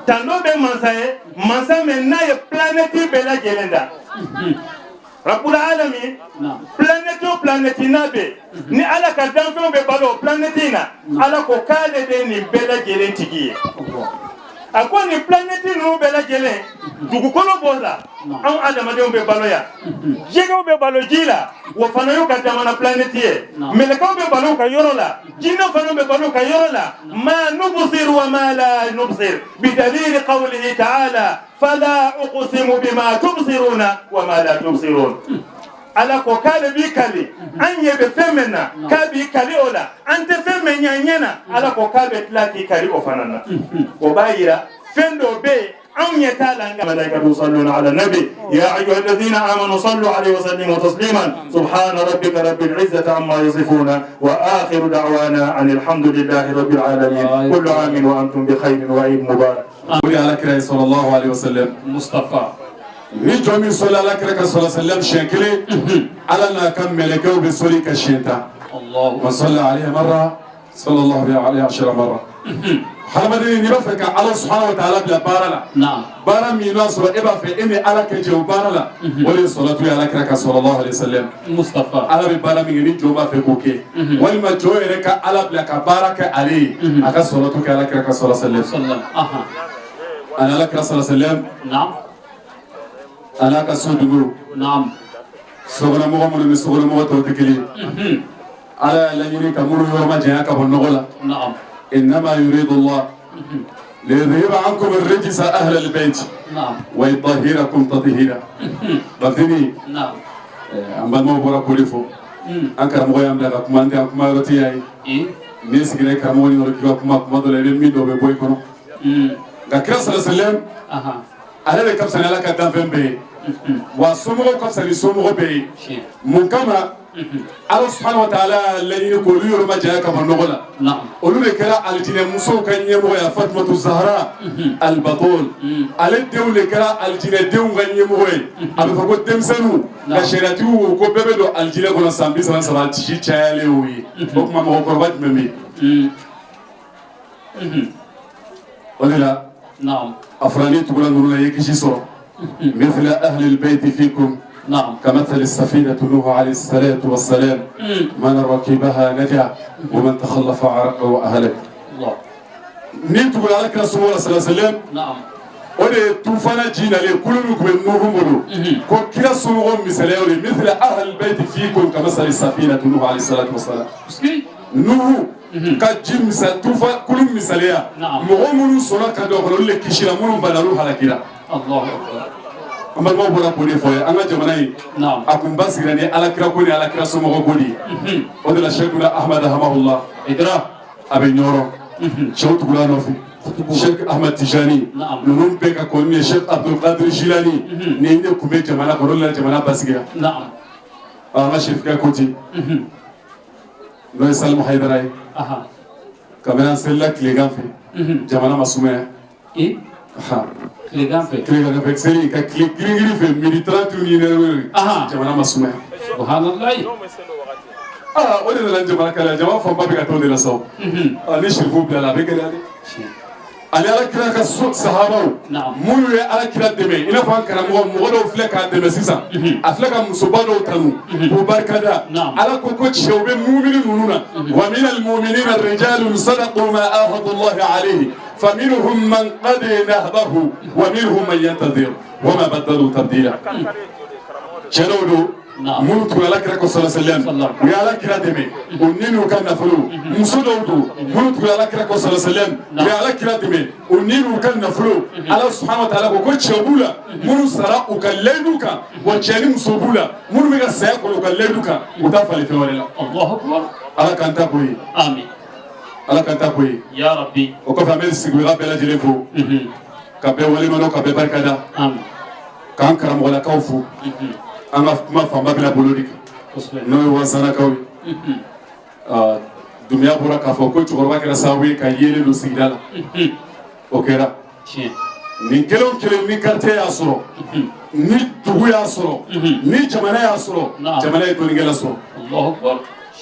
Tando bɛ mansa ye, mansa min n'a ye planète bɛɛ lajɛlen da. رب العالمين, planète o planète n'a bɛ ni Ala ka danfɛnw bɛ balo o planète in na, Ala ko k'ale de ye nin bɛɛ lajɛlen tigi ye. A ko nin planète ninnu bɛɛ lajɛlen, dugukolo b'o la, anw adamadenw bɛ balo yan, jɛgɛw bɛ balo ji la, o fana y'u ka jamana planète ye, mɛlɛkɛw bɛ balo u ka yɔrɔ la, jinɛw fana bɛ balo u ka yɔrɔ la. ما نبصر وما لا نبصر بدليل قوله تعالى فلا أقسم بما تبصرون وما لا تبصرون. Ala ko k'ale b'i kali an ɲɛ bɛ fɛn min na, k'a b'i kali o la. An tɛ fɛn min ɲɛ ɲɛ na, Ala ko k'a bɛ tila k'i kali o fana na. O b'a yira fɛn dɔw bɛ yen, anw ɲɛ t'a la. Nka الملائكة يصلون على النبي يا أيها الذين آمنوا صلوا عليه وسلموا تسليما. سبحان ربك رب العزة عما يصفون وآخر دعوانا أن الحمد لله رب العالمين. كل عام وأنتم بخير وعيد مبارك. O de ala kira ye صلى الله عليه وسلم. Mustafa. Ni jɔn min sɔli ala kira ka صلى الله عليه وسلم siɲɛ kelen, Ala n'a ka mɛlɛkɛw bɛ sɔli ka siɲɛ 10. من صلى عليه مرة صلى الله عليه 10 مرة. Hadamaden, n'i b'a fɛ ka Ala سبحانه وتعالى bila baara la, baara min n'a sɔrɔ e b'a fɛ e ni Ala ka jɛ o baara la, o de ye sɔlatu ye ala kira ka صلى الله عليه وسلم. Mustafa. Ala bɛ baara min kɛ, ni jɔn b'a fɛ k'o kɛ, walima jɔn yɛrɛ ka Ala bila ka baara kɛ ale ye, a ka sɔlatu kɛ ala kira ka صلى الله عليه وسلم. Ani ala kira صلى الله عليه وسلم a n'a ka so dugu, sokɔnɔmɔgɔ minnu ni sokɔnɔmɔgɔ tɔw tɛ kelen ye, Ala y'a laɲini ka minnu yɔrɔ ma janya ka bɔ nɔgɔ la. إنما يريد الله ليذهب عنكم الرجس أهل البيت ويطهركم تطهيرا. Bafini, an balimaw bɔra k'o de fɔ. An karamɔgɔ y'an bila ka kuma, an tɛ an kuma yɔrɔ tɛ yan ye. N'i sigira i karamɔgɔ ni yɔrɔ k'i ka kuma, kuma dɔ la i bɛ min dɔn o bɛ bɔ i kɔnɔ. Nka kira صلى الله عليه وسلم, ale de ka fisa ni Ala ka danfɛn bɛɛ ye, wa somɔgɔw ka fisa ni somɔgɔ bɛɛ ye. Mun kama? Ala سبحانه وتعالى laɲini k'olu yɔrɔ ma janya ka bɔ nɔgɔ la. Olu de kɛra alijinɛ musow ka ɲɛmɔgɔ ye. Fatumatu Zahara Alibatol, ale denw de kɛra alijinɛ denw ka ɲɛmɔgɔ ye. A bɛ fɔ ko denmisɛnninw, nka sariyatigiw ko ko bɛɛ bɛ don alijinɛ kɔnɔ san 33 si cayalen y'o ye. O tuma mɔgɔkɔrɔba jumɛn bɛ yen? O de la a fɔra n'i tugula ninnu na, i ye kisi sɔrɔ. مثل أهل البيت فيكم كمثل السفينة نوح عليه الصلاة والسلام، من ركبها نجا ومن تخلف غرق وأهلك. Ni tugula ala kira somɔgɔw la صلى الله عليه وسلم, o de ye tufana ji nalen, kulu min tun bɛ Nuhu bolo, ko kira somɔgɔw misaliya o de. مثل أهل البيت فيكم كمثل السفينة نوح عليه الصلاة والسلام. Nuhu ka ji misal tufa kulun misaliya, mɔgɔ minnu sɔnna ka don a kɔnɔ, olu de kisira, minnu banna, olu halakira. An balimaw bɔra k'o de fɔ ye. An ka jamana in, a kun basigira ni alakira ko ni alakira somɔgɔ ko de ye. O de la, Seyikuna Ahmad Hamahula a bɛ Ɲɔrɔ, cɛw tugula nɔfɛ, Sheikh Ahmad Tijani ninnu bɛɛ ka kɔni ye, Sheikh Abdul Qadir Jilani, nin de tun bɛ jamana kɔnɔ, o de la jamana basigira. An ka serifikɛ ko ten, n'o ye Salimu Hayidara ye, kabini an selila tilegan fɛ, jamana ma sumaya. Tilegan fɛ? Tilegan fɛ seli ka tile girin-girin fɛ, midi 30 ni une heure, jamana ma sumaya. Subhanallahi. Aa, o de nana jamana kalaya. Jama fanba bɛ ka t'o de la sa. Ni sirifu bilala, a bɛ gɛlɛya dɛ. Ani alakira ka so sahabaw minnu ye alakira dɛmɛ, i n'a fɔ an karamɔgɔ, mɔgɔ dɔw filɛ k'a dɛmɛ sisan, a filɛ ka musoba dɔw tanu k'u barikada. Ala ko ko cɛw bɛ mumini ninnu na: wa minal muminina rijalun sadaqu ma ahadu Allahi alayhi faminhum man qad nahbahu wa minhum man yantazir wa ma badalu tabdila. Cɛ dɔw don minnu tugura alakira kɔ sɔlɔ sɛlɛm, u ye alakira dɛmɛ u ni n'u ka nafolo. Muso dɔw don minnu tugura alakira kɔ sɔlɔ sɛlɛm, u ye alakira dɛmɛ u ni n'u ka nafolo. Ala subhanahu wa ta'ala ko ko cɛw b'u la minnu sara u ka layidu kan, wa cɛ ni muso b'u la minnu bɛ ka saya kɔnɔ u ka layidu kan, u t'a falen fɛn wɛrɛ la. Ala k'an ta k'o ye. Ala k'an ta k'o ye. Ya Rabbi. O kɔfɛ, an bɛ sigibaga bɛɛ lajɛlen fo ka bɛɛ waleɲuman, ka bɛɛ barikada, k'an karamɔgɔlakaw fo. An ka kuma fanba bɛna bolo de kan, n'o ye wasanakaw ye. Dunbiya bɔra k'a fɔ ko cɛkɔrɔba kɛra sababu ye ka yeelen don sigida la. O kɛra nin kelen o kelen, ni quartier y'a sɔrɔ, ni dugu y'a sɔrɔ, ni jamana y'a sɔrɔ, jamana ye dɔnnikɛla sɔrɔ.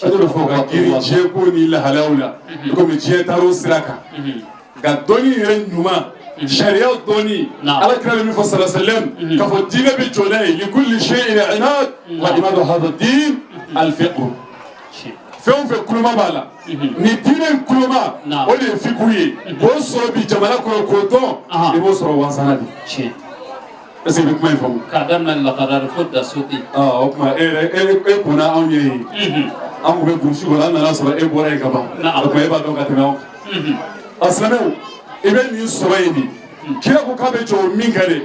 An y'o de fɔ ka girin diɲɛ ko ni lahalayaw la, komi diɲɛ taar'o sira kan. Nka dɔnni yɛrɛ ɲuman, sariya dɔnni, ala kira bɛ min fɔ sala sallam, k'a fɔ diinɛ bɛ jɔ n'a ye: likulli shay'in imad wa imadu hadha din al-fiqh. Fɛn o fɛn kuloma b'a la, ni diinɛ in kuloma, o de ye fiqh ye. K'o sɔrɔ bi jamana kɔnɔ, k'o dɔn, i b'o sɔrɔ wasana de. Est ce que i bɛ kuma in faamu? K'a daminɛ lakadari fo Dasuki. O tuma e yɛrɛ, e kunna anw ye yen, an tun bɛ burusi kɔnɔ, an nana sɔrɔ e bɔra yen ka ban. O tuma e b'a dɔn ka tɛmɛ anw kan. A silamɛw, i bɛ nin sɔrɔ yen de. Kira ko k'a bɛ jɔ o min kan dɛ,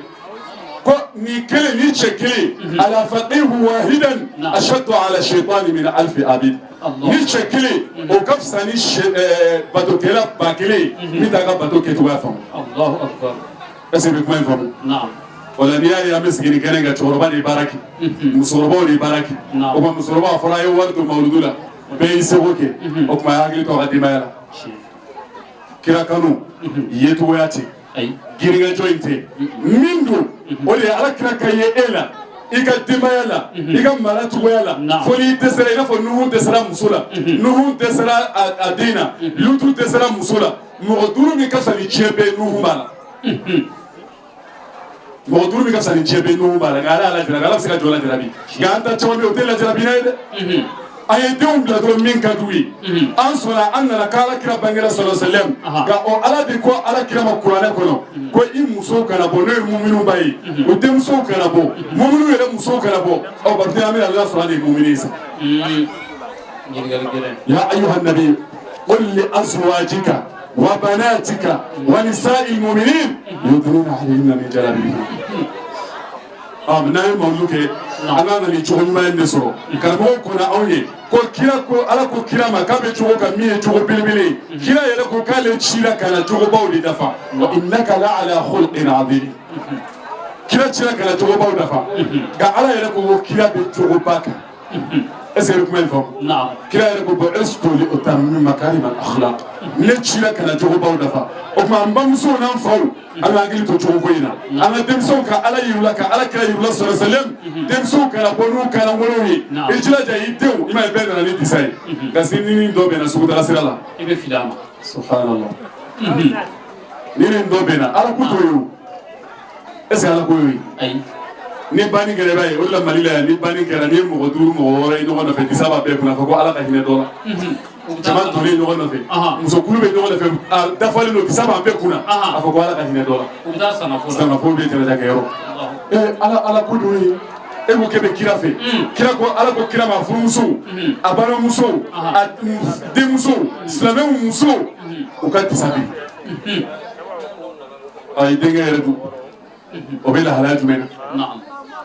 ko nin kelen, nin cɛ kelen, ala faqihu wahidan ashaddu ala shaytani min alfi abid. Ni cɛ kelen, o ka fisa ni batokɛla 1000 ye min t'a ka bato kɛcogoya faamu. Est ce que i bɛ kuma in faamu? O la, n'i y'a ye an bɛ sigi nin kɛnɛ kan, cɛkɔrɔba de ye baara kɛ, musokɔrɔbaw de ye baara kɛ. O tuma musokɔrɔba, a fɔra a ye wari don mawuludu la, bɛɛ y'i seko kɛ. O tuma a y'a hakili to a ka denbaya la. Kira kanu yecogoya tɛ, girinkajɔ in tɛ min don, o de ye ala kira ka ye e la, i ka denbaya la, i ka mara cogoya la, fo n'i dɛsɛra, i n'a fɔ Nuhu dɛsɛra muso la, Nuhu dɛsɛra a den na, Lutu dɛsɛra muso la. Mɔgɔ duuru min ka fisa ni diɲɛ bɛɛ ye, Nuhu b'a la. Mɔgɔ duuru min ka fisa ni diɲɛ bɛɛ ye, Nuhu b'a la. Nka ala y'a lajarabi, ala bɛ se ka jɔ lajarabi. Nka an ta caman bɛ yen, o tɛ lajarabi n'a ye dɛ. An ye denw bila dɔrɔn min ka d'u ye, an sɔnna, an nana k'ala kira bangera sɔlɔ sɛlɛm. Nka o ala de ko ala kira ma kuranɛ kɔnɔ ko i musow kana bɔ, n'o ye muminu ba ye, o denmusow kana bɔ, muminu yɛrɛ musow kana bɔ. Ɔ bari an bɛna ala sɔrɔ an de ye mumini ye sa. Ya ayyuhan nabi qul li azwajika wa banatika wa nisa'il mu'minin yudnina alayhinna min jalabibihin. N'an ye mawulu kɛ, an ka na ni cogo ɲuman in de sɔrɔ. Karamɔgɔw kɔnna anw ye ko kira ko, ala ko kira ma k'a bɛ cogo ka min ye cogo belebele ye. Kira yɛrɛ ko k'ale cira ka na cogobaw de dafa: wa innaka la ala khulqin azim. Kira cira ka na cogobaw dafa, nka ala yɛrɛ ko kira bɛ cogoba kan. Est ce que i bɛ kuma in faamu? Kira yɛrɛ ko bu'istu li utammima makarima al akhlaq, ne cira ka na cogobaw dafa. O tuma an bamusow n'an faw, an ka hakili to cogoko in na. An ka denmisɛnw ka ala yir'u la, ka ala kira yir'u la sɔrɔ sɛlɛm. Denmisɛnw kana bɔ n'u kalankolonw ye. I jilaja i denw, i m'a ye bɛɛ nana ni disa ye, nka sini ni dɔ bɛnna sugutaga sira la, i bɛ fili a ma. Subhanallah, ni nin dɔ bɛnna, ala ko t'o ye o. Est ce que ala ko y'o ye? Ayi. Ni banni kɛra, i b'a ye o de la Mali la yan, ni banni kɛra, n'i ye mɔgɔ duuru, mɔgɔ wɔɔrɔ ye ɲɔgɔn nɔfɛ, disa b'a bɛɛ kunna fɔ ko ala ka hinɛ dɔ la. Jama tolen ɲɔgɔn nɔfɛ, musokulu bɛ ɲɔgɔn nɔfɛ, a dafalen don, disa b'a bɛɛ kunna, a fɔ ko ala ka hinɛ dɔ la. U bɛ taa sangafo la. Sangafo bɛ janaja kɛyɔrɔ. Ala ala ko dun ye. E ko k'e bɛ kira fɛ. Kira ko, Ala ko kira ma, furumusow, a balimamusow, a denmusow, silamɛw musow, u ka disabi. Ayi, denkɛ yɛrɛ dun, o bɛ lahalaya jumɛn na?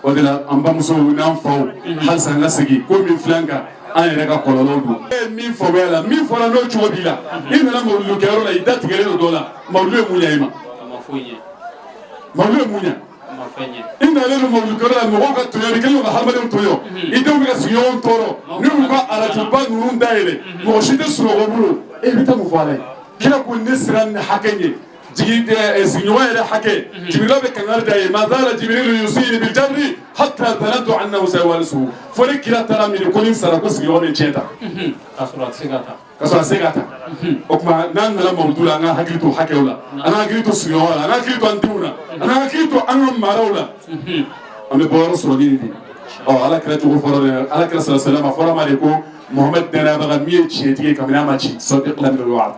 O de la, an bamusow n'an faw, halisa an ka segin ko min filɛ an kan, an yɛrɛ ka kɔlɔlɔw don. E ye min faamuya la, min fɔra n'o cogo b'i la, i nana mawuludu kɛyɔrɔ la, i da tigɛlen don dɔ la, mawuludu ye mun ɲɛ e ma? Mawuludu ye mun ɲɛ? I nalen don mawuludu kɛyɔrɔ la, mɔgɔw ka tɔɲɔ, i kɛlen don ka hadamadenw tɔɲɔ, i denw bɛ ka sigiɲɔgɔnw tɔɔrɔ, n'u y'u ka arajoba ninnu dayɛlɛ, mɔgɔ si tɛ sunɔgɔ bolo, e bɛ taa mun fɔ Ala ye? Kira ko ne sera ni hakɛ ɲɛ jigi, sigiɲɔgɔn yɛrɛ hakɛ, Jibirila bɛ kangari da ye: ma zala Jibrilu yusini bil jabri hatta zanantu annahu sayuwarisuhu. Fo ni kira taara miiri ko ni sara ko sigiɲɔgɔn bɛ tiɲɛ ta. K'a sɔrɔ a tɛ se ka ta. Ka sɔrɔ a se ka ta. O tuma, n'an nana mawuludu la, an ka hakili to hakɛw la, an ka hakili to sigiɲɔgɔn la, an ka hakili to an denw na, an ka hakili to an ka maraw la. An bɛ bɔ yɔrɔ sɔrɔ ni nin de ye. Ɔ, Ala kira cogo fɔra dɛ. Ala kira sala salama fɔra ma de ko Muhamɛd danayabaga min ye tiɲɛtigi ye kabini a ma ci, sadiq lam yu'ad,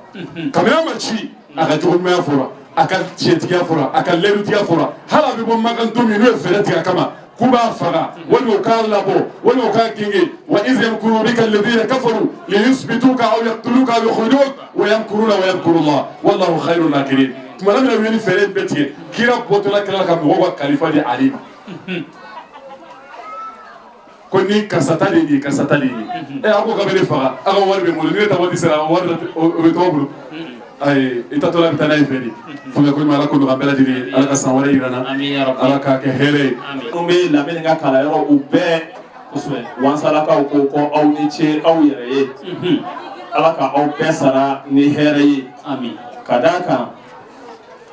kabini a ma ci, a ka jogo ɲumanya fɔra, a ka tiɲɛtigiya fɔra, a ka lɛrutigiya fɔra. Hali a bɛ bɔ Makan don min n'u ye fɛɛrɛ tigɛ a kama k'u b'a faga walima u k'a labɔ walima u k'a genge, wa iz yamkuru bika alladhina kafaru liyusbituka aw yaqtuluka aw yukhrijuk wa yamkuruna wa yamkuru Allah wallahu khairul makirin. Tuma min na u ye nin fɛɛrɛ in bɛɛ tigɛ, kira bɔtɔla kira ka mɔgɔw ka kalifa di Ali ma ko ni karisa ta de ye nin ye, karisa ta de ye nin ye. Ɛ, a ko k'a bɛ ne faga, aw ka wari bɛ n bolo, ni ne ta waati sera, wari o bɛ tɔgɔ bolo. Ayi, i tatɔla bɛ taa n'a ye fɛ de. Faamuya ko ɲuman, Ala ko nɔgɔya bɛɛ lajɛlen ye. Ala ka san wɛrɛ yira n na, Ala k'a kɛ hɛrɛ ye. Minnu bɛ Lamini ka kalanyɔrɔ, u bɛɛ wansalakaw ko aw ni ce aw yɛrɛ ye. Ala ka aw bɛɛ sara ni hɛrɛ ye. Ka d'a kan,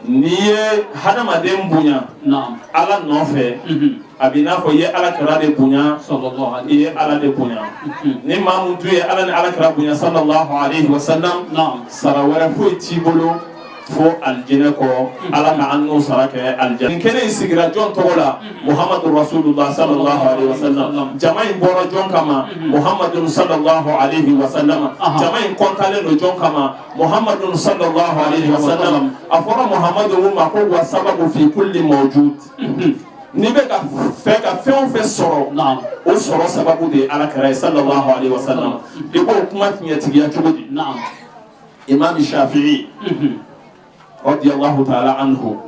n'i ye hadamaden bonya Ala nɔfɛ, a b'i n'a fɔ i ye Ala kira de bonya, i ye Ala de bonya. Ni maa mun tun ye Ala ni Ala kira bonya sallallahu alaihi wasallam, sara wɛrɛ foyi t'i bolo fo alijinɛ kɔ. Ala ka an n'o sara kɛ alijinɛ. Nin kɛnɛ in sigira jɔn tɔgɔ la? Muhammadu Rasulullah sallallahu alaihi wasallam. Jama in bɔra jɔn kama? Muhammadu sallallahu alaihi wasallam. Jama in kɔntalen don jɔn kama? Muhammadu sallallahu alaihi wasallam. A fɔra Muhammadu ma ko wa sababu fi kulli mawjud. N'i bɛ ka fɛ ka fɛn o fɛn sɔrɔ, o sɔrɔ sababu de ye Ala kira ye sallallahu alaihi wasallam. I k'o kuma tiɲɛtigiya cogo di? Imam Shafi'i radiyallahu ta'ala anhu,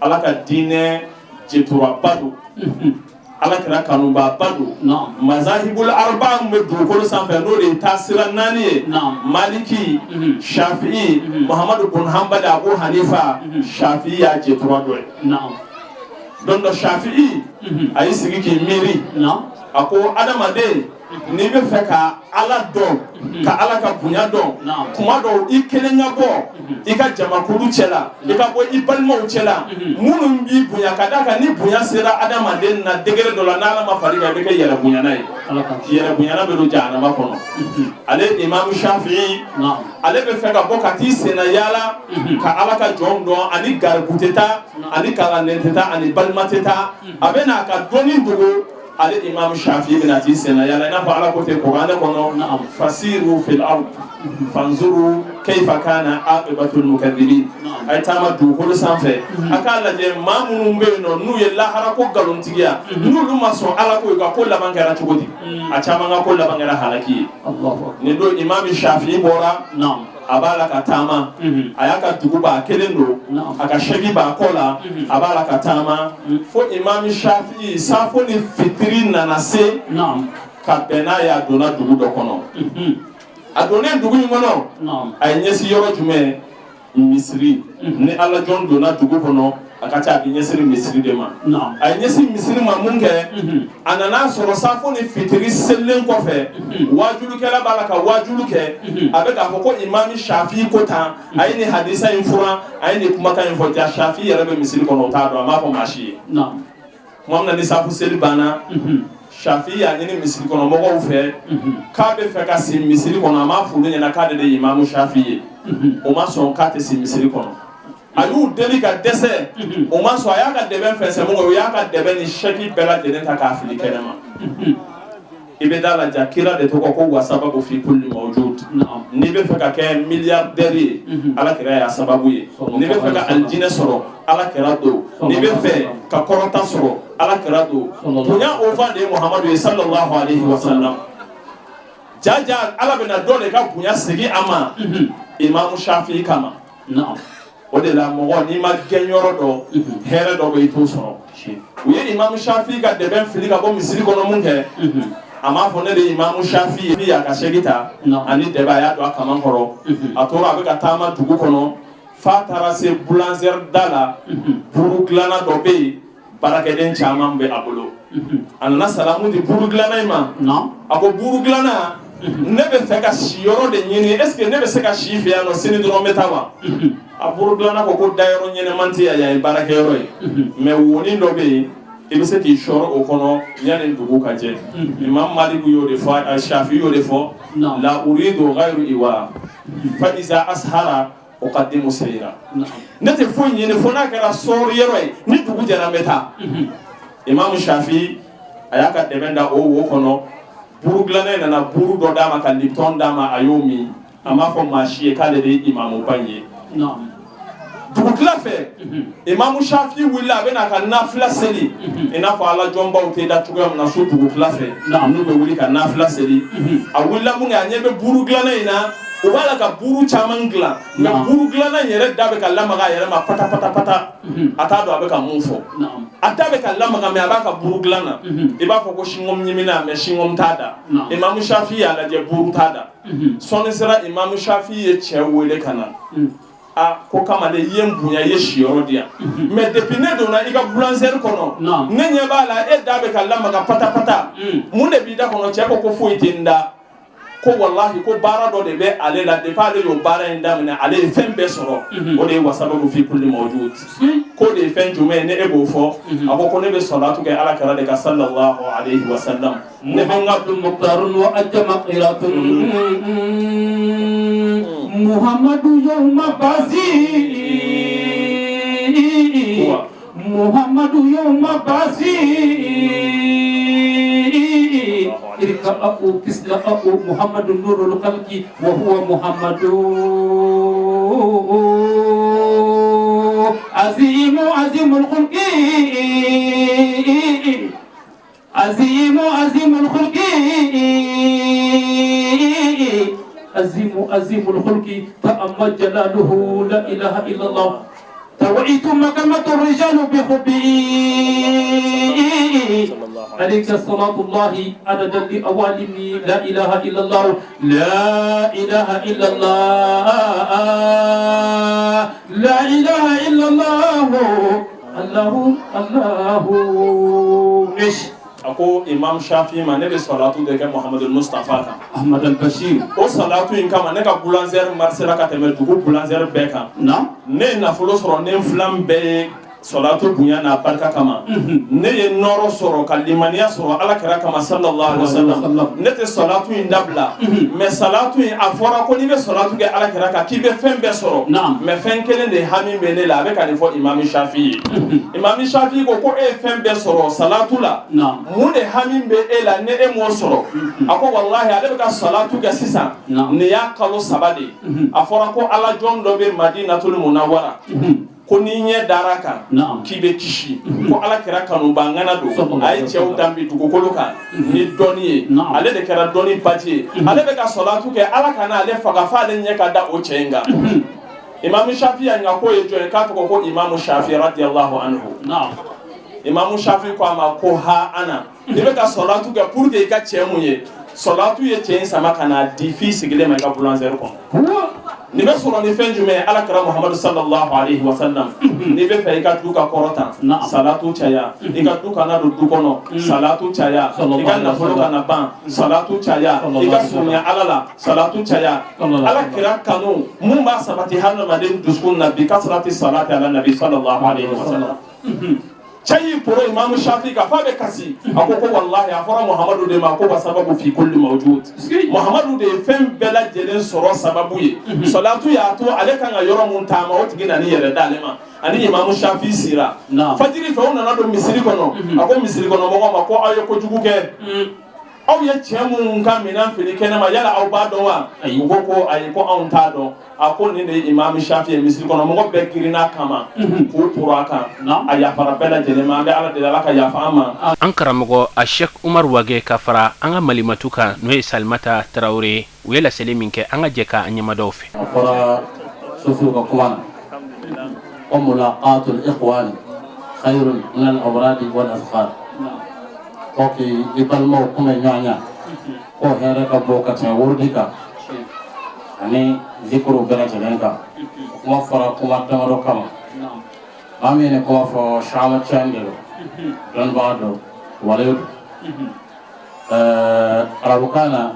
Ala ka diinɛ jeturaba don, Ala kira kanubaaba don. Mazahibul arba min bɛ dugukolo sanfɛ, n'o de ye taasira naani ye, Maliki, Shafi'i, Muhammadu bun Hanbali, Abu Hanifa, Shafi'i y'a jetura dɔ ye. Don dɔ, Shafi'i a y'i sigi k'i miiri, a ko adamaden, n'i bɛ fɛ ka Ala dɔn, ka Ala ka bonya dɔn, kuma dɔw i kelen ka bɔ i ka jamakulu cɛ la, i ka bɔ i balimaw cɛ la minnu b'i bonya. Ka d'a kan, ni bonya sera adamaden na degré dɔ la, n'Ala ma far'i kan, i bɛ kɛ yɛrɛ bonyana ye. Yɛrɛ bonyana bɛ don jahanama kɔnɔ. Ale Imam Shafi'i, ale bɛ fɛ ka bɔ ka t'i senna yaala ka Ala ka jɔnw dɔn. Ani garibu tɛ taa, ani kalanden tɛ taa, ani balima tɛ taa. A bɛ n'a ka dɔnni dogo. Ale Imam Shafi bɛna t'i senna yaala, i n'a fɔ Ala ko ten Kuranɛ kɔnɔ: fasiru fil ard fanzuru kayfa kana aqibatul mukadhibin. A ye taama dugukolo sanfɛ, a k'a lajɛ maa minnu bɛ yen nɔ, n'u ye lahara ko nkalontigiya, n'olu ma sɔn Ala ko, ka ko laban kɛra cogo di? A caman ka ko laban kɛra halaki ye. Nin don, Imam Shafi bɔra, a b'a la ka taama. A y'a ka dugu b'a kelen don, a ka sɛki b'a kɔ la, a b'a la ka taama fo Imam Shafi safo ni fitiri nana se ka bɛn n'a ye. A donna dugu dɔ kɔnɔ. A donnen dugu in kɔnɔ, a ye ɲɛsin yɔrɔ jumɛn? Misiri. Ni Ala jɔn donna dugu kɔnɔ, a ka ca a bɛ ɲɛsin misiri de ma. A ye ɲɛsin misiri ma mun kɛ? A nana sɔrɔ safo ni fitiri selilen kɔfɛ, wajulikɛla b'a la ka wajulu kɛ. A bɛ k'a fɔ ko Imam Shafi ko tan, a ye nin hadisa in furan, a ye nin kumakan in fɔ. Ja, Shafi yɛrɛ bɛ misiri kɔnɔ, o t'a dɔn, a m'a fɔ maa si ye. Tuma min na ni safo seli banna, Shafi y'a ɲini misiri kɔnɔ mɔgɔw fɛ k'a bɛ fɛ ka si misiri kɔnɔ. A m'a f'olu ɲɛna k'ale de ye Imam Shafi ye. O ma sɔn k'a tɛ si misiri kɔnɔ. A y'u deli ka dɛsɛ, o ma sɔn. A y'a ka dɛbɛn fɛnsɛn mun kɛ, o y'a ka dɛbɛn ni sɛki bɛɛ lajɛlen ta k'a fili kɛnɛ ma. I bɛ da la, ja kira de tɔgɔ ko wa sababu fi kulli mawjud. N'i bɛ fɛ ka kɛ milliardaire ye, Ala kira y'a sababu ye. N'i bɛ fɛ ka alijinɛ sɔrɔ, Ala kira don. N'i bɛ fɛ ka kɔrɔta sɔrɔ Ala kira don, bonya o fan de ye Muhamadu ye sallallahu alaihi wa sallam. Jaja Ala bɛna dɔ de ka bonya segin a ma Imamu Shafi kama. O de la mɔgɔ n'i ma gɛn yɔrɔ dɔ, hɛrɛ dɔ bɛ i t'o sɔrɔ. U ye Imamu Shafi ka dɛbɛn fili ka bɔ misiri kɔnɔ mun kɛ, a m'a fɔ ne de ye Imamu Shafi ye, a ka sɛgi ta ani dɛbɛ, a y'a don a kaman kɔrɔ. A tora a bɛ ka taama dugu kɔnɔ f'a taara se boulangerie da la. Buru dilanna dɔ bɛ yen, baarakɛden caman bɛ a bolo. A nana salamu di buru dilanna in ma. A ko buru dilanna, ne bɛ fɛ ka si yɔrɔ de ɲini, est ce que ne bɛ se ka si fɛ yan nɔ sini dɔrɔn n bɛ taa wa? A buru dilanna ko ko dayɔrɔ ɲɛnɛman tɛ yan, yan ye baarakɛyɔrɔ ye, mais wonin dɔ bɛ yen, i bɛ se k'i sɔrɔ o kɔnɔ yanni dugu ka jɛ. Imam Maliku y'o de fɔ, Shafi y'o de fɔ, la uridu ghayru iwa fa iza ashara uqaddimu sayra. Ne tɛ foyi ɲini fo n'a kɛra sɔɔri yɔrɔ ye, ni dugu jɛra n bɛ taa. Imam Shafi a y'a ka dɛmɛ da o wo kɔnɔ. Buru dilanna in nana buru dɔ d'a ma ka lipton d'a ma, a y'o min. A m'a fɔ maa si ye k'ale de ye imamuba in ye. Dugutila fɛ, Imamu Shafi wulila, a bɛna a ka nafila seli i n'a fɔ ala jɔnbaw tɛ da cogoya min na su dugutila fɛ, n'u bɛ wuli ka nafila seli. A wulila mun kɛ, a ɲɛ bɛ buru dilanna in na, u b'a la ka buru caman dilan, mais buru dilanna in yɛrɛ da bɛ ka lamaga a yɛrɛ ma pata pata pata. A t'a dɔn a bɛ ka mun fɔ. A da bɛ ka lamaga, mais a b'a ka buru dilan na, i b'a fɔ ko singɔm ɲimina, mais singɔm t'a da. Imamu Shafi y'a lajɛ, buru t'a da. Sɔnni sera, Imamu Shafi ye cɛ wele ka na. A ko kamalen, i ye n bonya, i ye siyɔrɔ di yan, mais depuis ne donna i ka boulangerie kɔnɔ, ne ɲɛ b'a la e da bɛ ka lamaga pata pata, mun de b'i da kɔnɔ? Cɛ ko ko foyi tɛ n da, ko walahi ko baara dɔ de bɛ ale la, depuis ale y'o baara in daminɛ, ale ye fɛn bɛɛ sɔrɔ. O de ye wasababu fi kulli mawjud. K'o de ye fɛn jumɛn ye ne e b'o fɔ? A ko ko ne bɛ sɔlatu kɛ Ala kira de kan sallallahu alayhi wa sallam. Ne bɛ n ka Mukhtarun wa ajama qiratun Muhammadu yawma basi Muhammadu yawma basi irka'u kisla'u Muhammadu nurul khalqi wa huwa Muhammadu azimu azimul khulqi azimu azimul khulqi azimu azimul khulqi ta'amma jalaluhu la ilaha illallah توعيت مكلمة الرجال بحبي عليك صلاة الله عدد لأوالمي لا إله إلا الله لا إله إلا الله لا إله إلا الله الله الله إيش. A ko Imam Shafi ma, ne bɛ salatu de kɛ Muhamadu Mustafa kan, Ahmad al-Bashir. O salatu in kama, ne ka boulangerie marsera ka tɛmɛ dugu boulangerie bɛɛ kan. Ne ye nafolo sɔrɔ ne filan bɛɛ ye salatu bonya n'a barika kama. Ne ye nɔɔrɔ sɔrɔ ka limaniya sɔrɔ Ala kira kama sallallahu alaihi wasallam. Ne tɛ salatu in dabila, mais salatu in, a fɔra ko n'i bɛ salatu kɛ Ala kira kan, k'i bɛ fɛn bɛɛ sɔrɔ, mais fɛn kelen de hami bɛ ne la. A bɛ ka nin fɔ Imam Shafi ye. Imam Shafi ko ko e ye fɛn bɛɛ sɔrɔ salatu la, mun de hami bɛ e la ne e m'o sɔrɔ? A ko walahi, ale bɛ ka salatu kɛ sisan, nin y'a kalo 3 de ye. A fɔra ko ala jɔn dɔ bɛ Madinatul Munawwara, ko n'i ɲɛ dara kan k'i bɛ kisi, ko Ala kɛra kanubangana don, a ye cɛw dan bi dugukolo kan ni dɔnni ye, ale de kɛra dɔnni baji ye. Ale bɛ ka salatu kɛ Ala kana ale faga f'ale ɲɛ ka da o cɛ in kan. Imam Shafi y'a ɲininka k'o ye jɔn ye? K'a tɔgɔ ko Imam Shafi radiyallahu anhu. Imam Shafi ko a ma ko ha ana, i bɛ ka salatu kɛ pour que i ka cɛ mun ye? Salatu ye cɛ in sama ka n'a di f'i sigilen ma i ka boulangerie kɔnɔ. Nin bɛ sɔrɔ ni fɛn jumɛn ye? Ala kɛra Muhamadu sallallahu alaihi wa sallam. N'i bɛ fɛ i ka du ka kɔrɔta, salatu caya. I ka du kana don du kɔnɔ, salatu caya. I ka nafolo kana ban, salatu caya. I ka surunya Ala la, salatu caya. Ala kira kanu mun b'a sabati hadamaden dusukun na bi kasrati salati ala nabi sallallahu alaihi wa sallam. Cɛ y'i poro Imam Shafi kan f'a bɛ kasi. A ko ko walahi, a fɔra Muhamadu de ma ko wa sababu fi kulli mawjud. Muhamadu de ye fɛn bɛɛ lajɛlen sɔrɔ sababu ye. Salatu y'a to ale kan ka yɔrɔ mun taama, o tigi nana i yɛrɛ d'ale ma. Ani Imam Shafi sira fajiri fɛ, o nana don misiri kɔnɔ. A ko misiri kɔnɔ mɔgɔw ma ko aw ye kojugu kɛ. Aw ye cɛ minnu ka minɛn fili kɛnɛ ma, yala aw b'a dɔn wa? U ko ko ayi, ko anw t'a dɔn. A ko nin de ye Imam Shafi ye. Misiri kɔnɔ mɔgɔ bɛɛ girinna kama k'u turu a kan. A yafara bɛɛ lajɛlen ma. An bɛ Ala deli, Ala ka yafa an ma. An karamɔgɔ a Sheikh Umar Wage ka fara an ka malimatu kan, n'o ye Salimata Tarawele, u ye laseli min kɛ, an ka jɛ k'a ɲɛmadaw fɛ. A fɔra sufiw ka kuma na ko mulaqatul ikhwani khayrun min al awradi wal azkar, ko k'i i balimaw kunbɛ ɲɔgɔn ɲa, ko hɛrɛ ka bon ka tɛmɛ wurudi kan ani zikuru bɛɛ lajɛlen kan. Kuma fɔra kuma damadɔ kama. Maa min ye nin kuma fɔ, Shama Chan de don, dɔnnibaga don, walew don. Arabukan na,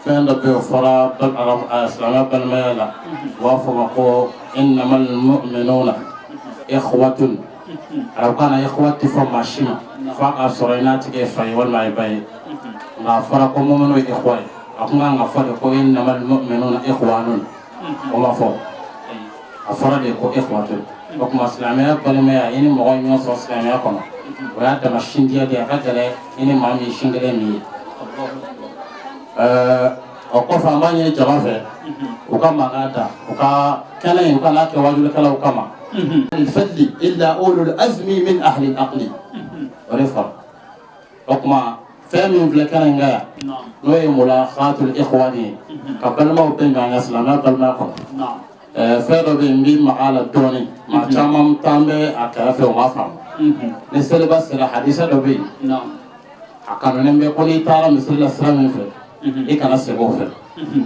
fɛn dɔ bɛ yen, o fɔra silamɛya balimaya la, u b'a fɔ ma ko innamal mu'minuna ikhwatun. Arabukan na, ikhwa tɛ fɔ maa si ma f'a k'a sɔrɔ i n'a tigi ye fa ye walima a ye ba ye. Nka a fɔra ko muminu ye ikhwa ye, a kun kan ka fɔ de ko innamal mu'minuna ikhwanun. O ma fɔ, a fɔra de ko ikhwatun. O tuma, silamɛya balimaya, i ni mɔgɔ ɲɔgɔn sɔrɔ silamɛya kɔnɔ, o y'a dama sinjiya de ye. A ka gɛlɛn i ni maa min ye sin kelen min ye. O kɔfɛ, an b'a ɲini jama fɛ, u ka mankan da u ka kɛnɛ in, u kana kɛ wajulikɛlaw kama. Alfadli illa ulul azmi min ahli al-aqli, o de fɔra. O tuma, fɛn min filɛ kɛnɛ in kan yan, n'o ye mulaqatul ikhwani ye, ka balimaw bɛn ɲɔgɔn kan silamɛya balimaya kɔnɔ, fɛn dɔ bɛ yen, n bɛ maga a la dɔɔnin. Maa caman t'an bɛ a kɛrɛfɛ, o ma faamu. Ni seliba sera, hadisa dɔ bɛ yen, a kanunen bɛ ko n'i taara misiri la sira min fɛ, i kana segin o fɛ.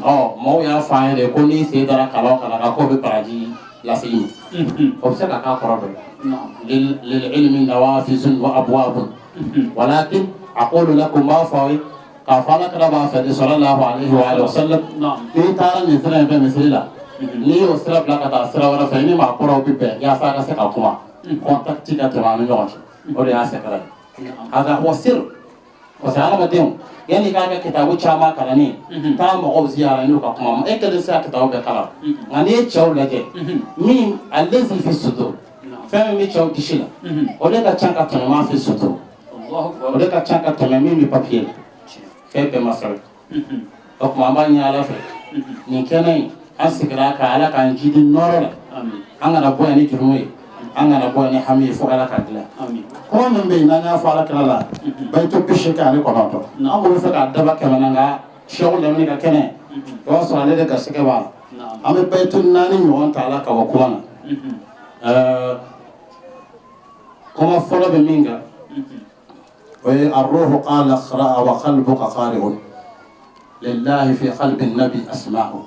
Ɔ, maaw y'a fɔ an ye de ko n'i sen dara kala o kala kan, k'o bɛ baraji lase i ma. O bɛ se ka k'a kɔrɔ dɔ ye. Lililmi nawafizun wa abwabun, walakin aqulu lakum, b'a fɔ aw ye k'a fɔ Ala kira b'a fɛ de, sallallahu alaihi wa alihi wa sallam, n'i taara nin sira in fɛ misiri la, n'i y'o sira bila ka taa sira wɛrɛ fɛ, i ni maa kɔrɔw bɛ bɛn yaasa a ka se ka kuma, contact ka tɛmɛ an ni ɲɔgɔn cɛ. O de y'a sɛkɛrɛ ye, hada huwa sir. Parce que hadamadenw, yanni i k'a kɛ kitabu caman kalanni ye, taa mɔgɔw ziyara n'u ka kuma. E kelen tɛ se ka kitabu bɛɛ kalan. Nka n'i ye cɛw lajɛ, min allazi fi sudur, fɛn min bɛ cɛw disi la, o de ka ca ka tɛmɛ ma fi sudur, o de ka ca ka tɛmɛ min bɛ papiye la. Fɛn bɛɛ ma sɛbɛn. O tuma, an b'a ɲini Ala fɛ, nin kɛnɛ in an sigira ka Ala k'an jidi nɔɔrɔ la. An kana bɔ yan ni jurumu ye, an kana bɔ yan ni hami ye, fo Ala ka dilan. Kuma min bɛ yen n'an y'a fɔ Ala kira la, bayito 89, an b'o fɛ k'a daba 100 na. Nka Sɛku Lamini ka kɛnɛ, o b'a sɔrɔ ale de garisɛgɛ b'a la. An bɛ bayito 4 ɲɔgɔn ta a la ka bɔ kuma na. Kuma fɔlɔ bɛ min kan, o ye arruhu qala iqra wa qalbuka qari'un lillahi fi qalbi nabi asma'u.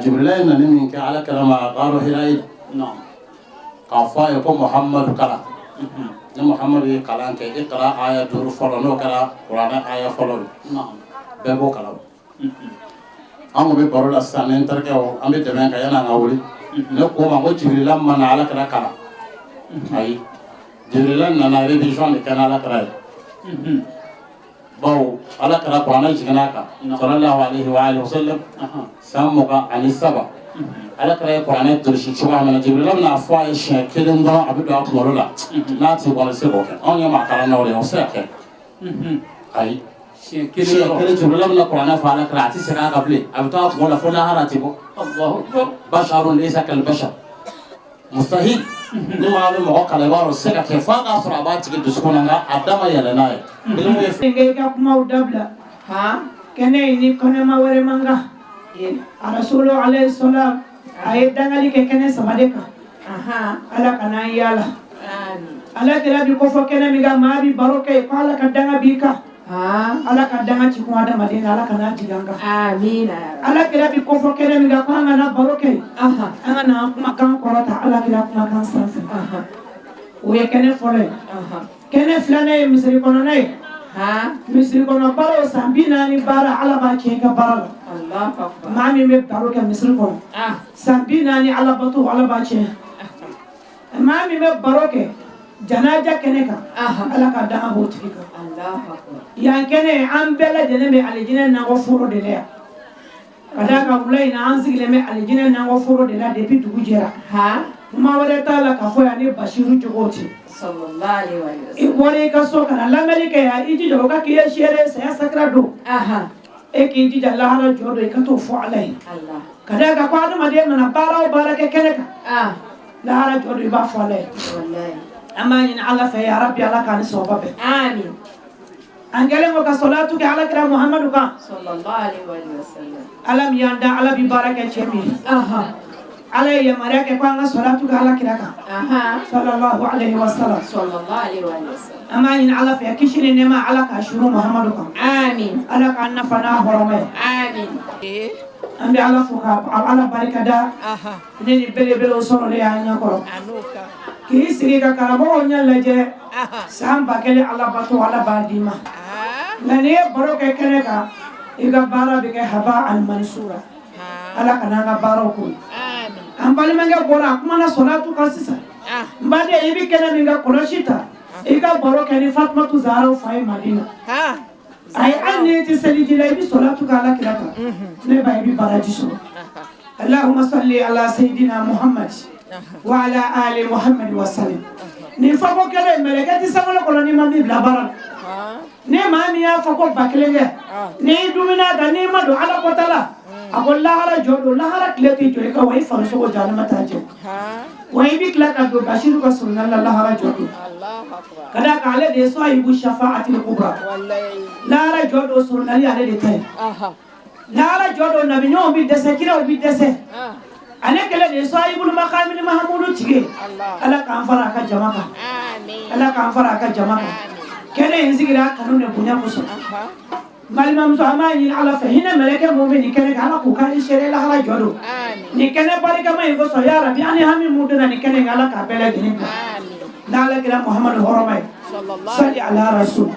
Jibrila ye nani min kɛ Ala kira ma gaaru Hira k'a fɔ a ye ko Muhammadu kalan, ni Muhammadu ye kalan kɛ, iqra aya 5 fɔlɔ, n'o kɛra kuranɛ aya fɔlɔ ye, bɛɛ b'o kalan. An kun bɛ baro la sisan ni n terikɛw, an bɛ dɛmɛ kan yanni an ka wuli. Ne ko ma ko Jibrila ma na Ala kira kalan. Ayi, Jibrila nana révision de kɛ n'Ala kira ye, bawo Ala kira, kuranɛ jiginna a kan, sallallahu alaihi wa alihi wasallam, san 23. Ala kira ye kuranɛ durusi cogoya min na, Jibrila bɛna fɔ a ye siɲɛ kelen dɔrɔn, a bɛ don a kunkolo la. N'a t'i kɔnɔ, i tɛ se k'o kɛ. Anw ye maa kalannaw de ye, o tɛ se ka kɛ. Ayi, siɲɛ kelen Jibrila bɛna kuranɛ fɔ Ala kira, a tɛ segin a kan bilen, a bɛ to a kunkolo la fo lahara, a tɛ bɔ. Basharun laysa kal bashar, mustahil. Ni maa bɛ mɔgɔ kalan, i b'a dɔn o tɛ se ka kɛ, f'a k'a sɔrɔ a b'a tigi dusukun na, nka a da ma yɛlɛ n'a ye. Ilimu ye Denkɛ, i ka kumaw dabila. Kɛnɛ in ni kɔnɛma wɛrɛ man kan. Arasulu alayhi salam, a ye dangali kɛ kɛnɛ saba de kan. Ala ka n'an yaala. Ala kira bi kofɔ kɛnɛ min kan, maa bi baro kɛ ko Ala ka danga b'i kan. Ala ka danga ci kun adamaden na, Ala ka n'a jigin an kan. Ala kira bi kofɔ kɛnɛ min kan, ko an kana baro kɛ, an kana an kumakan kɔrɔta Ala kira kumakan sanfɛ. O ye kɛnɛ fɔlɔ ye. Kɛnɛ filanan ye misiri kɔnɔna ye. Misiri kɔnɔ baaraw, san 40 baara, Ala b'a tiɲɛ i ka baara la. Maa min bɛ baro kɛ misiri kɔnɔ san 40, Ala bato, Ala b'a tiɲɛ. Maa min bɛ baro kɛ janaja kɛnɛ kan, Ala ka danga b'o tigi kan. Yan kɛnɛ, an bɛɛ lajɛlen bɛ alijinɛ nakɔ foro de la yan. Ka d'a kan, wula in na, an sigilen bɛ alijinɛ nakɔ foro de la depuis dugu jɛra. Kuma wɛrɛ t'a la k'a fɔ yan ni Basiru jogo tɛ. I bɔra i ka so ka na lamɛnni kɛ yan, i jija o ka k'i ye seere saya sakira don. E k'i jija lahara jɔ don, i ka t'o fɔ Ala ye. Ka d'a kan ko adamaden mana baara o baara kɛ kɛnɛ kan, lahara jɔ don, i b'a fɔ Ala ye. An b'a ɲini Ala fɛ, ya Rabbi, Ala k'an ni sawaba bɛn. Amin. An kɛlen ko ka sɔlatu kɛ Ala kira Muhamadu kan. Ala min y'an da, Ala bi baara kɛ cɛ min ye. Ala ye yamaruya kɛ ko an ka sɔlatu kɛ Ala kira kan. Sallallahu alaihi wa sallam. An b'a ɲini Ala fɛ, kisi ni nɛɛma, Ala k'a suru Muhamadu kan. Amin. Ala k'an nafa n'a hɔrɔma ye. Amin. An bɛ Ala fo ka Ala barika da. Ne ni belebelew sɔrɔlen y'an ɲɛkɔrɔ. K'i sigi ka karamɔgɔw ɲɛ lajɛ san 1000, Ala bato, Ala b'a d'i ma. Nka n'i ye baro kɛ kɛnɛ kan, i ka baara bɛ kɛ haba alimanisura. Ala ka n'an ka baaraw ko. An balimakɛ bɔra a kumana sɔlatu kan sisan. N baden, i bɛ kɛnɛ min kan, kɔlɔsi ta. I ka baro kɛ ni Fatumatu Zaharaw fa ye Madina. Ayi, hali n'i tɛ seliji la, i bɛ sɔlatu kɛ Ala kira kan. Ne ba, i bɛ baraji sɔrɔ. Allahumma salli ala sayyidina Muhammad wa ala ali Muhammad wa sallim. Nin fɔko kelen, mɛlɛkɛ tɛ sankolo kɔnɔ n'i ma min bila baara la. Ni maa min y'a fɔ ko 1000 kɛ, n'i dumina kan, n'i ma don Ala kɔta la, a ko lahara jɔ don, lahara tile tɛ jɔ i kan, wa i farisogo jahanama t'a jɛ. Wa i bɛ tila ka don Basiru ka surunna la lahara jɔ don. Ka d'a kan ale de ye sahibu shafa'atil kubra. Lahara jɔ don surunnali ale de ta ye. Lahara jɔ don, nabiɲɔgɔnw bɛ dɛsɛ, kiraw bɛ dɛsɛ. Ale kɛlen de ye sahibul makamil mahamudu tigi. Ala k'an fara a ka jama kan. Ala k'an fara a ka jama kan. Kɛnɛ in sigira kanu ni bonya kosɔn. Balimamuso, an b'a ɲini Ala fɛ, hinɛ mɛlɛkɛ mun bɛ nin kɛnɛ kan, Ala k'u k'an ni seere lahara jɔ don. Nin kɛnɛ barikama in kosɔn, ya Rabi, an ni hami mun donna nin kɛnɛ in kan, Ala k'a bɛɛ lajɛlen bila. N'Ala kira Muhamadu hɔrɔma ye. Sali ala rasul.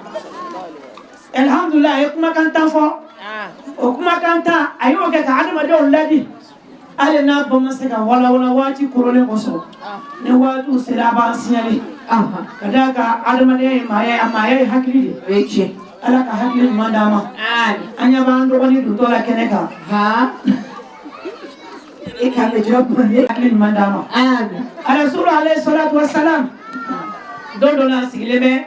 Alhamdulilah, a ye kumakan tan fɔ. O kumakan tan, a y'o kɛ ka adamadenw ladi. Hali n'a ba ma se ka walawala waati koronnen kosɔn, ni waatiw sera, a b'an signalé. Ka d'a kan adamadenya ye maaya ye, maaya ye hakili de ye. Ala ka hakili ɲuman d'an ma. An ɲɛ b'an dɔgɔnin dontɔ la kɛnɛ kan. E k'an bɛ jɔ hakili ɲuman d'an ma. Arasulu alayhi salatu wa salam, don dɔ la a sigilen bɛ,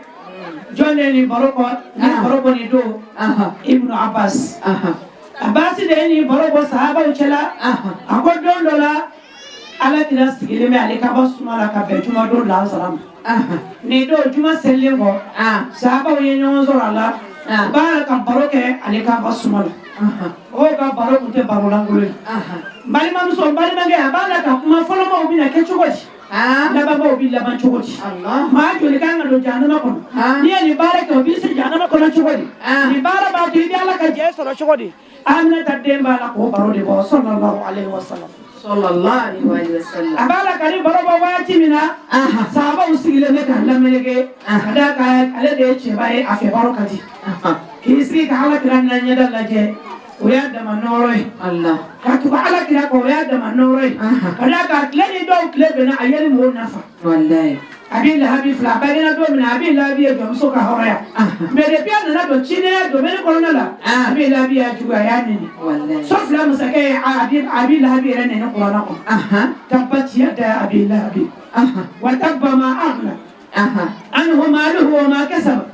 jɔn de ye nin baro kɔ? Nin baro bɔ nin don, Ibnu Abbas. Abbas de ye nin baro bɔ sahabaw cɛla. A ko don dɔ la, Ala kira sigilen bɛ ale kaba suma la ka bɛn juma don lansara ma. Nin don juma selilen kɔ, sahabaw ye ɲɔgɔn sɔrɔ a la, u b'a ka baro kɛ ale kaba suma la. O ka baro tun tɛ baro lankolon ye. N balimamuso, n balimakɛ, a b'a la ka kuma fɔlɔmaw bɛna kɛ cogo di, labanbaw bɛ laban cogo di, maa joli kan ka don jahanama kɔnɔ, n'i ye nin baara kɛ, o b'i se jahanama kɔnɔ cogo di, nin baara b'a to i bɛ Ala ka jɛ sɔrɔ cogo di. Aminata den b'a la k'o baro de bɔ, sallallahu alaihi wa sallam. A b'a la ka ni baro bɔ waati min na, sahabaw sigilen bɛ ka lamɛnni kɛ. Ka d'a kan ale de ye cɛba ye, a fɛ baro ka di. K'i sigi ka Ala kira na ɲɛda lajɛ, o y'a dama nɔɔrɔ ye. Ka tugu Ala kira kɔ, o y'a dama nɔɔrɔ ye. Ka d'a kan tile ni dɔw tile bɛnna, a yeli mɔgɔw nafa. Abi Lahabi fila, a bangena don min na, Abi Lahabi ye jɔnmuso ka hɔrɔnya. Mais depuis a nana don cidenya domaine kɔnɔna la, Abi Lahabi y'a juguya, a y'a neni. So fila masakɛ ye Abi Lahabi yɛrɛ neni kuranɛ kɔnɔ. Tabbat yada Abi Lahabi wa tabba ma aghna anhu maluhu wa ma kasaba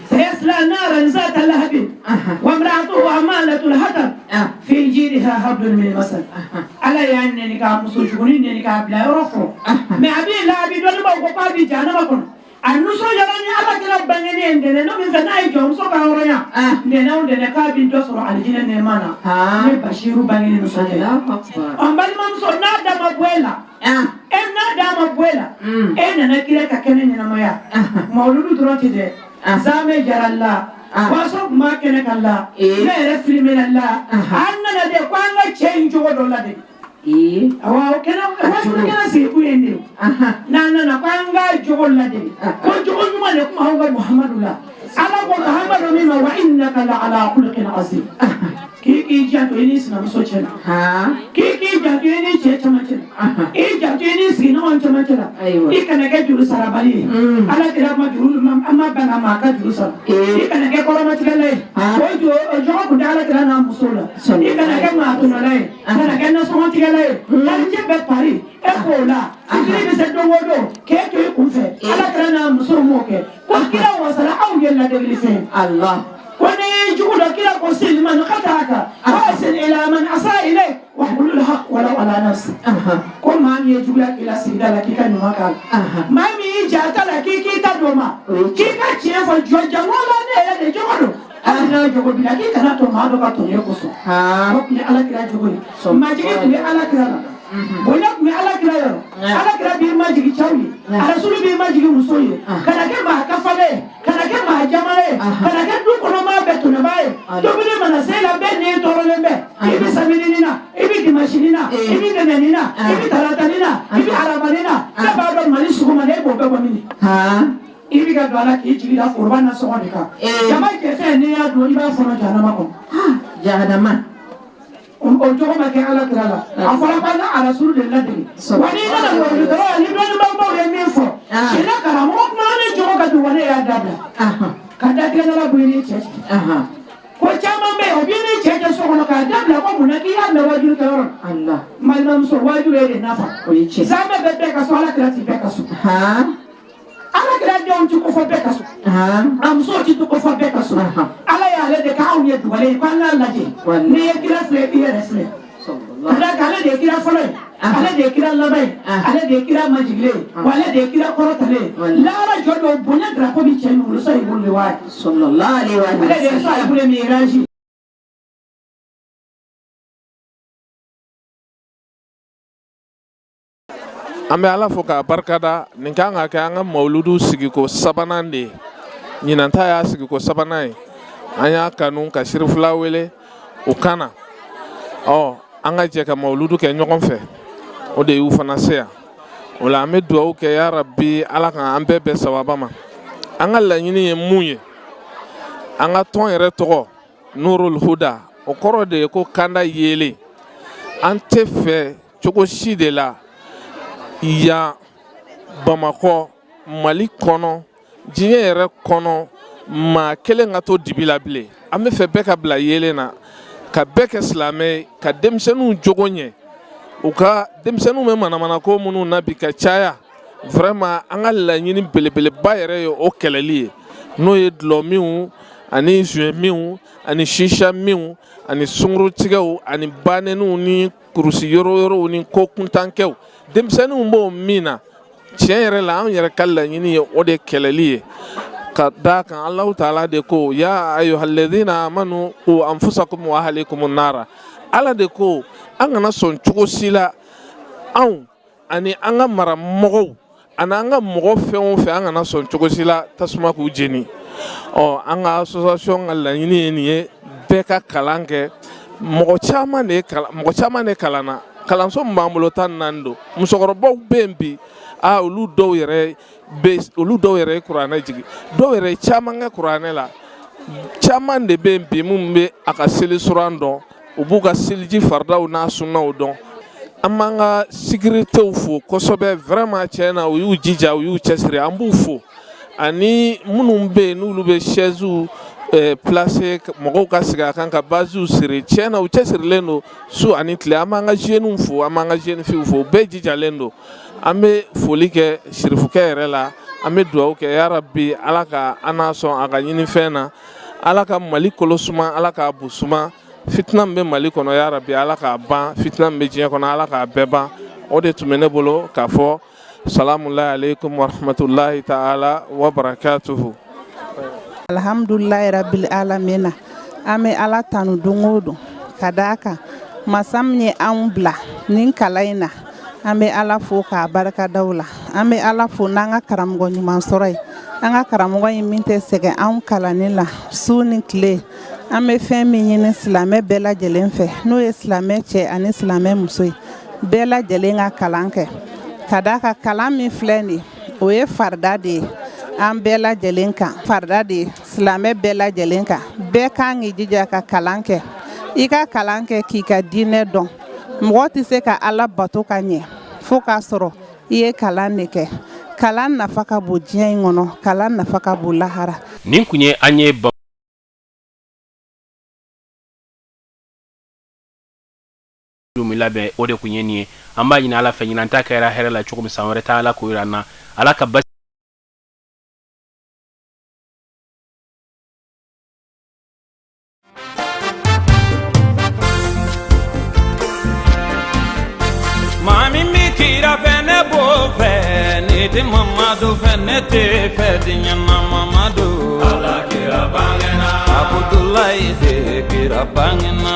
sayasla naran zata lahabin wa imra'atuhu hamalatul hatab fi jidha hablum min masad. Ala y'a neni k'a muso jugunin neni k'a bila yɔrɔ fɔ. Mais Abi Lahabi, dɔnnibaw ko k'a bi jahanama kɔnɔ. A nisɔndiyara ni Ala kira bangeni ye ntɛnɛn don min fɛ, n'a ye jɔnmuso ka hɔrɔnya, ntɛnɛn o ntɛnɛn k'a bi dɔ sɔrɔ alijinɛ nɛɛma na ni Basiru bangeni nisɔndiya. Ɔ, n balimamuso, n'a da ma bɔ e la, e n'a da ma bɔ e la, e nana kira ka kɛnɛ ɲɛnamaya. Mawuludu dɔrɔn tɛ dɛ, zamɛ jara la, waso tun b'a kɛnɛ kan la, ne yɛrɛ filimena la. An nana de ko an ka cɛ in cogo dɔ la de. Awɔ, o kɛnɛ waso kɛnɛ sigi kun ye nin de ye. N'an nana ko an ka jogo ladege, ko jogo ɲuman de kuma anw ka Muhamadu la. Ala ko Muhamadu min ma, wa innaka la ala khuluqin azim. K'i K'i k'i janto i ni sinamuso cɛ la, k'i k'i janto i ni cɛ cɛmancɛ la, i janto i ni sigiɲɔgɔn cɛmancɛ la. I kana kɛ juru sarabali ye. Ala kira ma juru, an ma ban a ma a ka juru sara. I kana kɛ kɔrɔmatigɛla ye, o jogo tun tɛ ala kira n'a muso la. I kana kɛ maatɔnɔla ye, kana kɛ nasɔngɔtigɛla ye. Quartier bɛɛ pari e k'o la, fitiri bɛ se don o don k'e to i kun fɛ. Ala kira n'a muso m'o kɛ. Ko kira wasala aw ye ladegeli fɛn. Allah. Ko ni jugu dɔ kira ko sil man qata'aka wa ahsin ila man asa ilayk wa qul al-haq walau ala nafsi. Ko maa min ye juguya k'i la sigida la, k'i ka ɲuman k'a la. Maa min y'i ja ta la, k'i k'i ta d'o ma, k'i ka tiɲɛ fɔ jɔ jango la. Ne yɛrɛ de jogo don, hali n'a jogo b'i la, k'i kana to maa dɔ ka tɔɲɔ kosɔn. O tun ye ala kira jogo ye. Majigi tun bɛ ala kira la, bonya tun bɛ ala kira yɔrɔ. Ala kira b'i majigi cɛw ye, arasulu b'i majigi muso ye. Kana kɛ maa kafalen ye, kana kɛ maa jamana ye, kana kɛ du kɔnɔ maa bɛɛ tɔnɔbaa ye. Tobili mana se la, bɛɛ n'i tɔɔrɔlen bɛ. I bɛ samedi na, i bɛ dimanche na, i bɛ nɛnɛni na, i bɛ talatani na, i bɛ arabani na. Ne b'a dɔn Mali sugu ma, ne b'o bɛɛ bɔ min. I bɛ ka don a la k'i jigi da foroba nasɔngɔ de kan. Jama jɛfɛn, n'i y'a dun, i b'a fɔnɔ jahanama kɔnɔ. Jahanama. O jogo ma kɛ ala kira la. A fɔra ko an ka arasulu de ladege. Wa n'i nana mɔbilikɛlaw ni dɔnnibagaw ye min fɔ, sɛnɛ karamɔgɔ kuma ni jogo ka don wa, ne y'a dabila ka datigɛdala bɔ i ni cɛ cɛ. Ko caman bɛ yen, o b'i ni cɛ cɛ so kɔnɔ k'a dabila. Ko mun na k'i y'a mɛn wajulu kɛyɔrɔ la? Balimamuso, wajulu ye de nafa. Zanmɛ bɛ bɛɛ ka so, ala kira ti bɛɛ ka so. Ala kira denw ti ko fɔ bɛɛ ka so, a musow ti ko fɔ bɛɛ ka so. Ala y'ale de k'anw ye dugalen ye, k'an k'a lajɛ. N'i ye kira filɛ, i yɛrɛ filɛ. Ka d'a kan ale de ye kira fɔlɔ ye, ale de ye kira laban ye, ale de ye kira majigilen ye, wa ale de ye kira kɔrɔtalen ye. Lahara jɔ don, bonya drapeau bi cɛ min bolo, sahibul liwa. Sallallahu alaihi wa Ale de ye sahibul miraji. An bɛ Ala fo k'a barikada. Nin kan ka kɛ an ka mawuludu sigiko sabanan de ye. Ɲinan ta y'a sigiko sabanan ye. An y'a kanu ka sirifula wele u kana ɔ an ka jɛ ka mawuludu kɛ ɲɔgɔn fɛ. O de y'u fana se yan. O la, an bɛ dugawu kɛ, ya rabi, Ala ka an bɛɛ bɛn sababa ma. An ka laɲini ye mun ye? An ka tɔn yɛrɛ tɔgɔ Nurul Huda, o kɔrɔ de ye ko kanda yeelen. An tɛ fɛ cogo si de la yan Bamakɔ, Mali kɔnɔ, diɲɛ yɛrɛ kɔnɔ, maa kelen ka to dibi la bilen. An bɛ fɛ bɛɛ ka bila yeelen na, ka bɛɛ kɛ silamɛ ye, ka denmisɛnninw jogo ɲɛ. U ka denmisɛnninw bɛ manamanako minnu na bi ka caya, vraiment an ka laɲini belebeleba yɛrɛ ye o kɛlɛli ye, n'o ye dɔlɔminw ani jointminw ani shisha minw ani sunkurutigɛw ani banɛniw ni kurusi yɔrɔ yɔrɔw ni ko kuntankɛw. Denmisɛnninw b'o min na, tiɲɛ yɛrɛ la, an yɛrɛ ka laɲini ye o de kɛlɛli ye. Ka d'a kan Alahu taala de ko: ya ayyuhalladhina amanu qu anfusakum wa ahlikum nara. Ala de ko an kana sɔn cogo si la, anw ani an ka maramɔgɔw ani an ka mɔgɔ fɛn o fɛn, an kana sɔn cogo si la tasuma k'u jeni. Ɔ an ka association ka laɲini ye nin ye: bɛɛ ka kalan kɛ. Mɔgɔ caman de kalanna. Kalanso min b'an bolo, 14 don. Musokɔrɔbaw bɛ yen bi, aa, olu dɔw yɛrɛ ye kuranɛ jigin, dɔw yɛrɛ ye caman kɛ kuranɛ la. Caman de bɛ yen bi minnu bɛ a ka seli suran dɔn, u b'u ka seliji faridaw n'a sunnaw dɔn. An b'an ka sécuritéw fo kosɛbɛ. Vraiment, tiɲɛ na, u y'u jija, u y'u cɛsiri, an b'u fo. Ani minnu bɛ yen n'olu bɛ chaises placer mɔgɔw ka sigi a kan, ka bâches siri, tiɲɛ na, u cɛsirilen don su ani tile. An b'an ka jeunes fo, an b'an ka jeunes filles fo, u bɛɛ jijalen don. An bɛ foli kɛ sirifukɛ yɛrɛ la. An bɛ dugawu kɛ, yarabi, Ala ka an n'a sɔn a ka ɲinifɛn na. Ala ka Mali kolo suma, Ala k'a bu suma. Fitina min bɛ Mali kɔnɔ, yarabi, Ala k'a ban. Fitina min bɛ diɲɛ kɔnɔ, Ala k'a bɛɛ ban. O de tun bɛ ne bolo k'a fɔ. Salamu aleykum warahmatulahi taala wa barakatuhu. Alhamdulilayi rabil alamina. An bɛ Ala tanu don o don, ka d'a kan masa min ye anw bila nin kalan in na, an bɛ Ala fo k'a barikada. O la, an bɛ Ala fo n'an ka karamɔgɔ ɲuman sɔrɔ ye, an ka karamɔgɔ in min tɛ sɛgɛn anw kalanni la su ni tile. An bɛ fɛn min ɲini silamɛ bɛɛ lajɛlen fɛ, n'o ye silamɛ cɛ ani silamɛ muso ye, bɛɛ lajɛlen ka kalan kɛ, ka d'a kan kalan min filɛ nin, o ye farida de ye an bɛɛ lajɛlen kan, farida de ye silamɛ bɛɛ lajɛlen kan. Bɛɛ kan k'i jija ka kalan kɛ. I ka kalan kɛ k'i ka diinɛ dɔn. Mɔgɔ tɛ se ka Ala bato ka ɲɛ fo k'a sɔrɔ i ye kalan de kɛ. Kalan nafa ka bon diɲɛ in kɔnɔ, kalan nafa ka bon lahara. Nin kun ye an ye min labɛn, o de kun ye nin ye. An b'a ɲini Ala fɛ, ɲinan ta kɛra hɛrɛ la cogo min, san wɛrɛ ta Ala k'o yira an na. Ala ka basi Maa min bɛ kira fɛ, ne b'o fɛ. N'i tɛ Mamadu fɛ, ne tɛ fɛ diɲɛ na. Mamadu, Ala kira bangena. Abudulayi de kira bangena.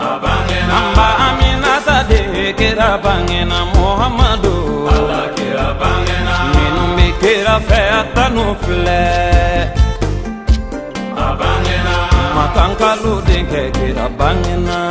A bangena. An ba Aminata de kira bangena. Muhamadu, Ala kira bangena. Minnu bɛ kira fɛ, a tanu filɛ. A bangena. Makankalu denkɛ kira bangena.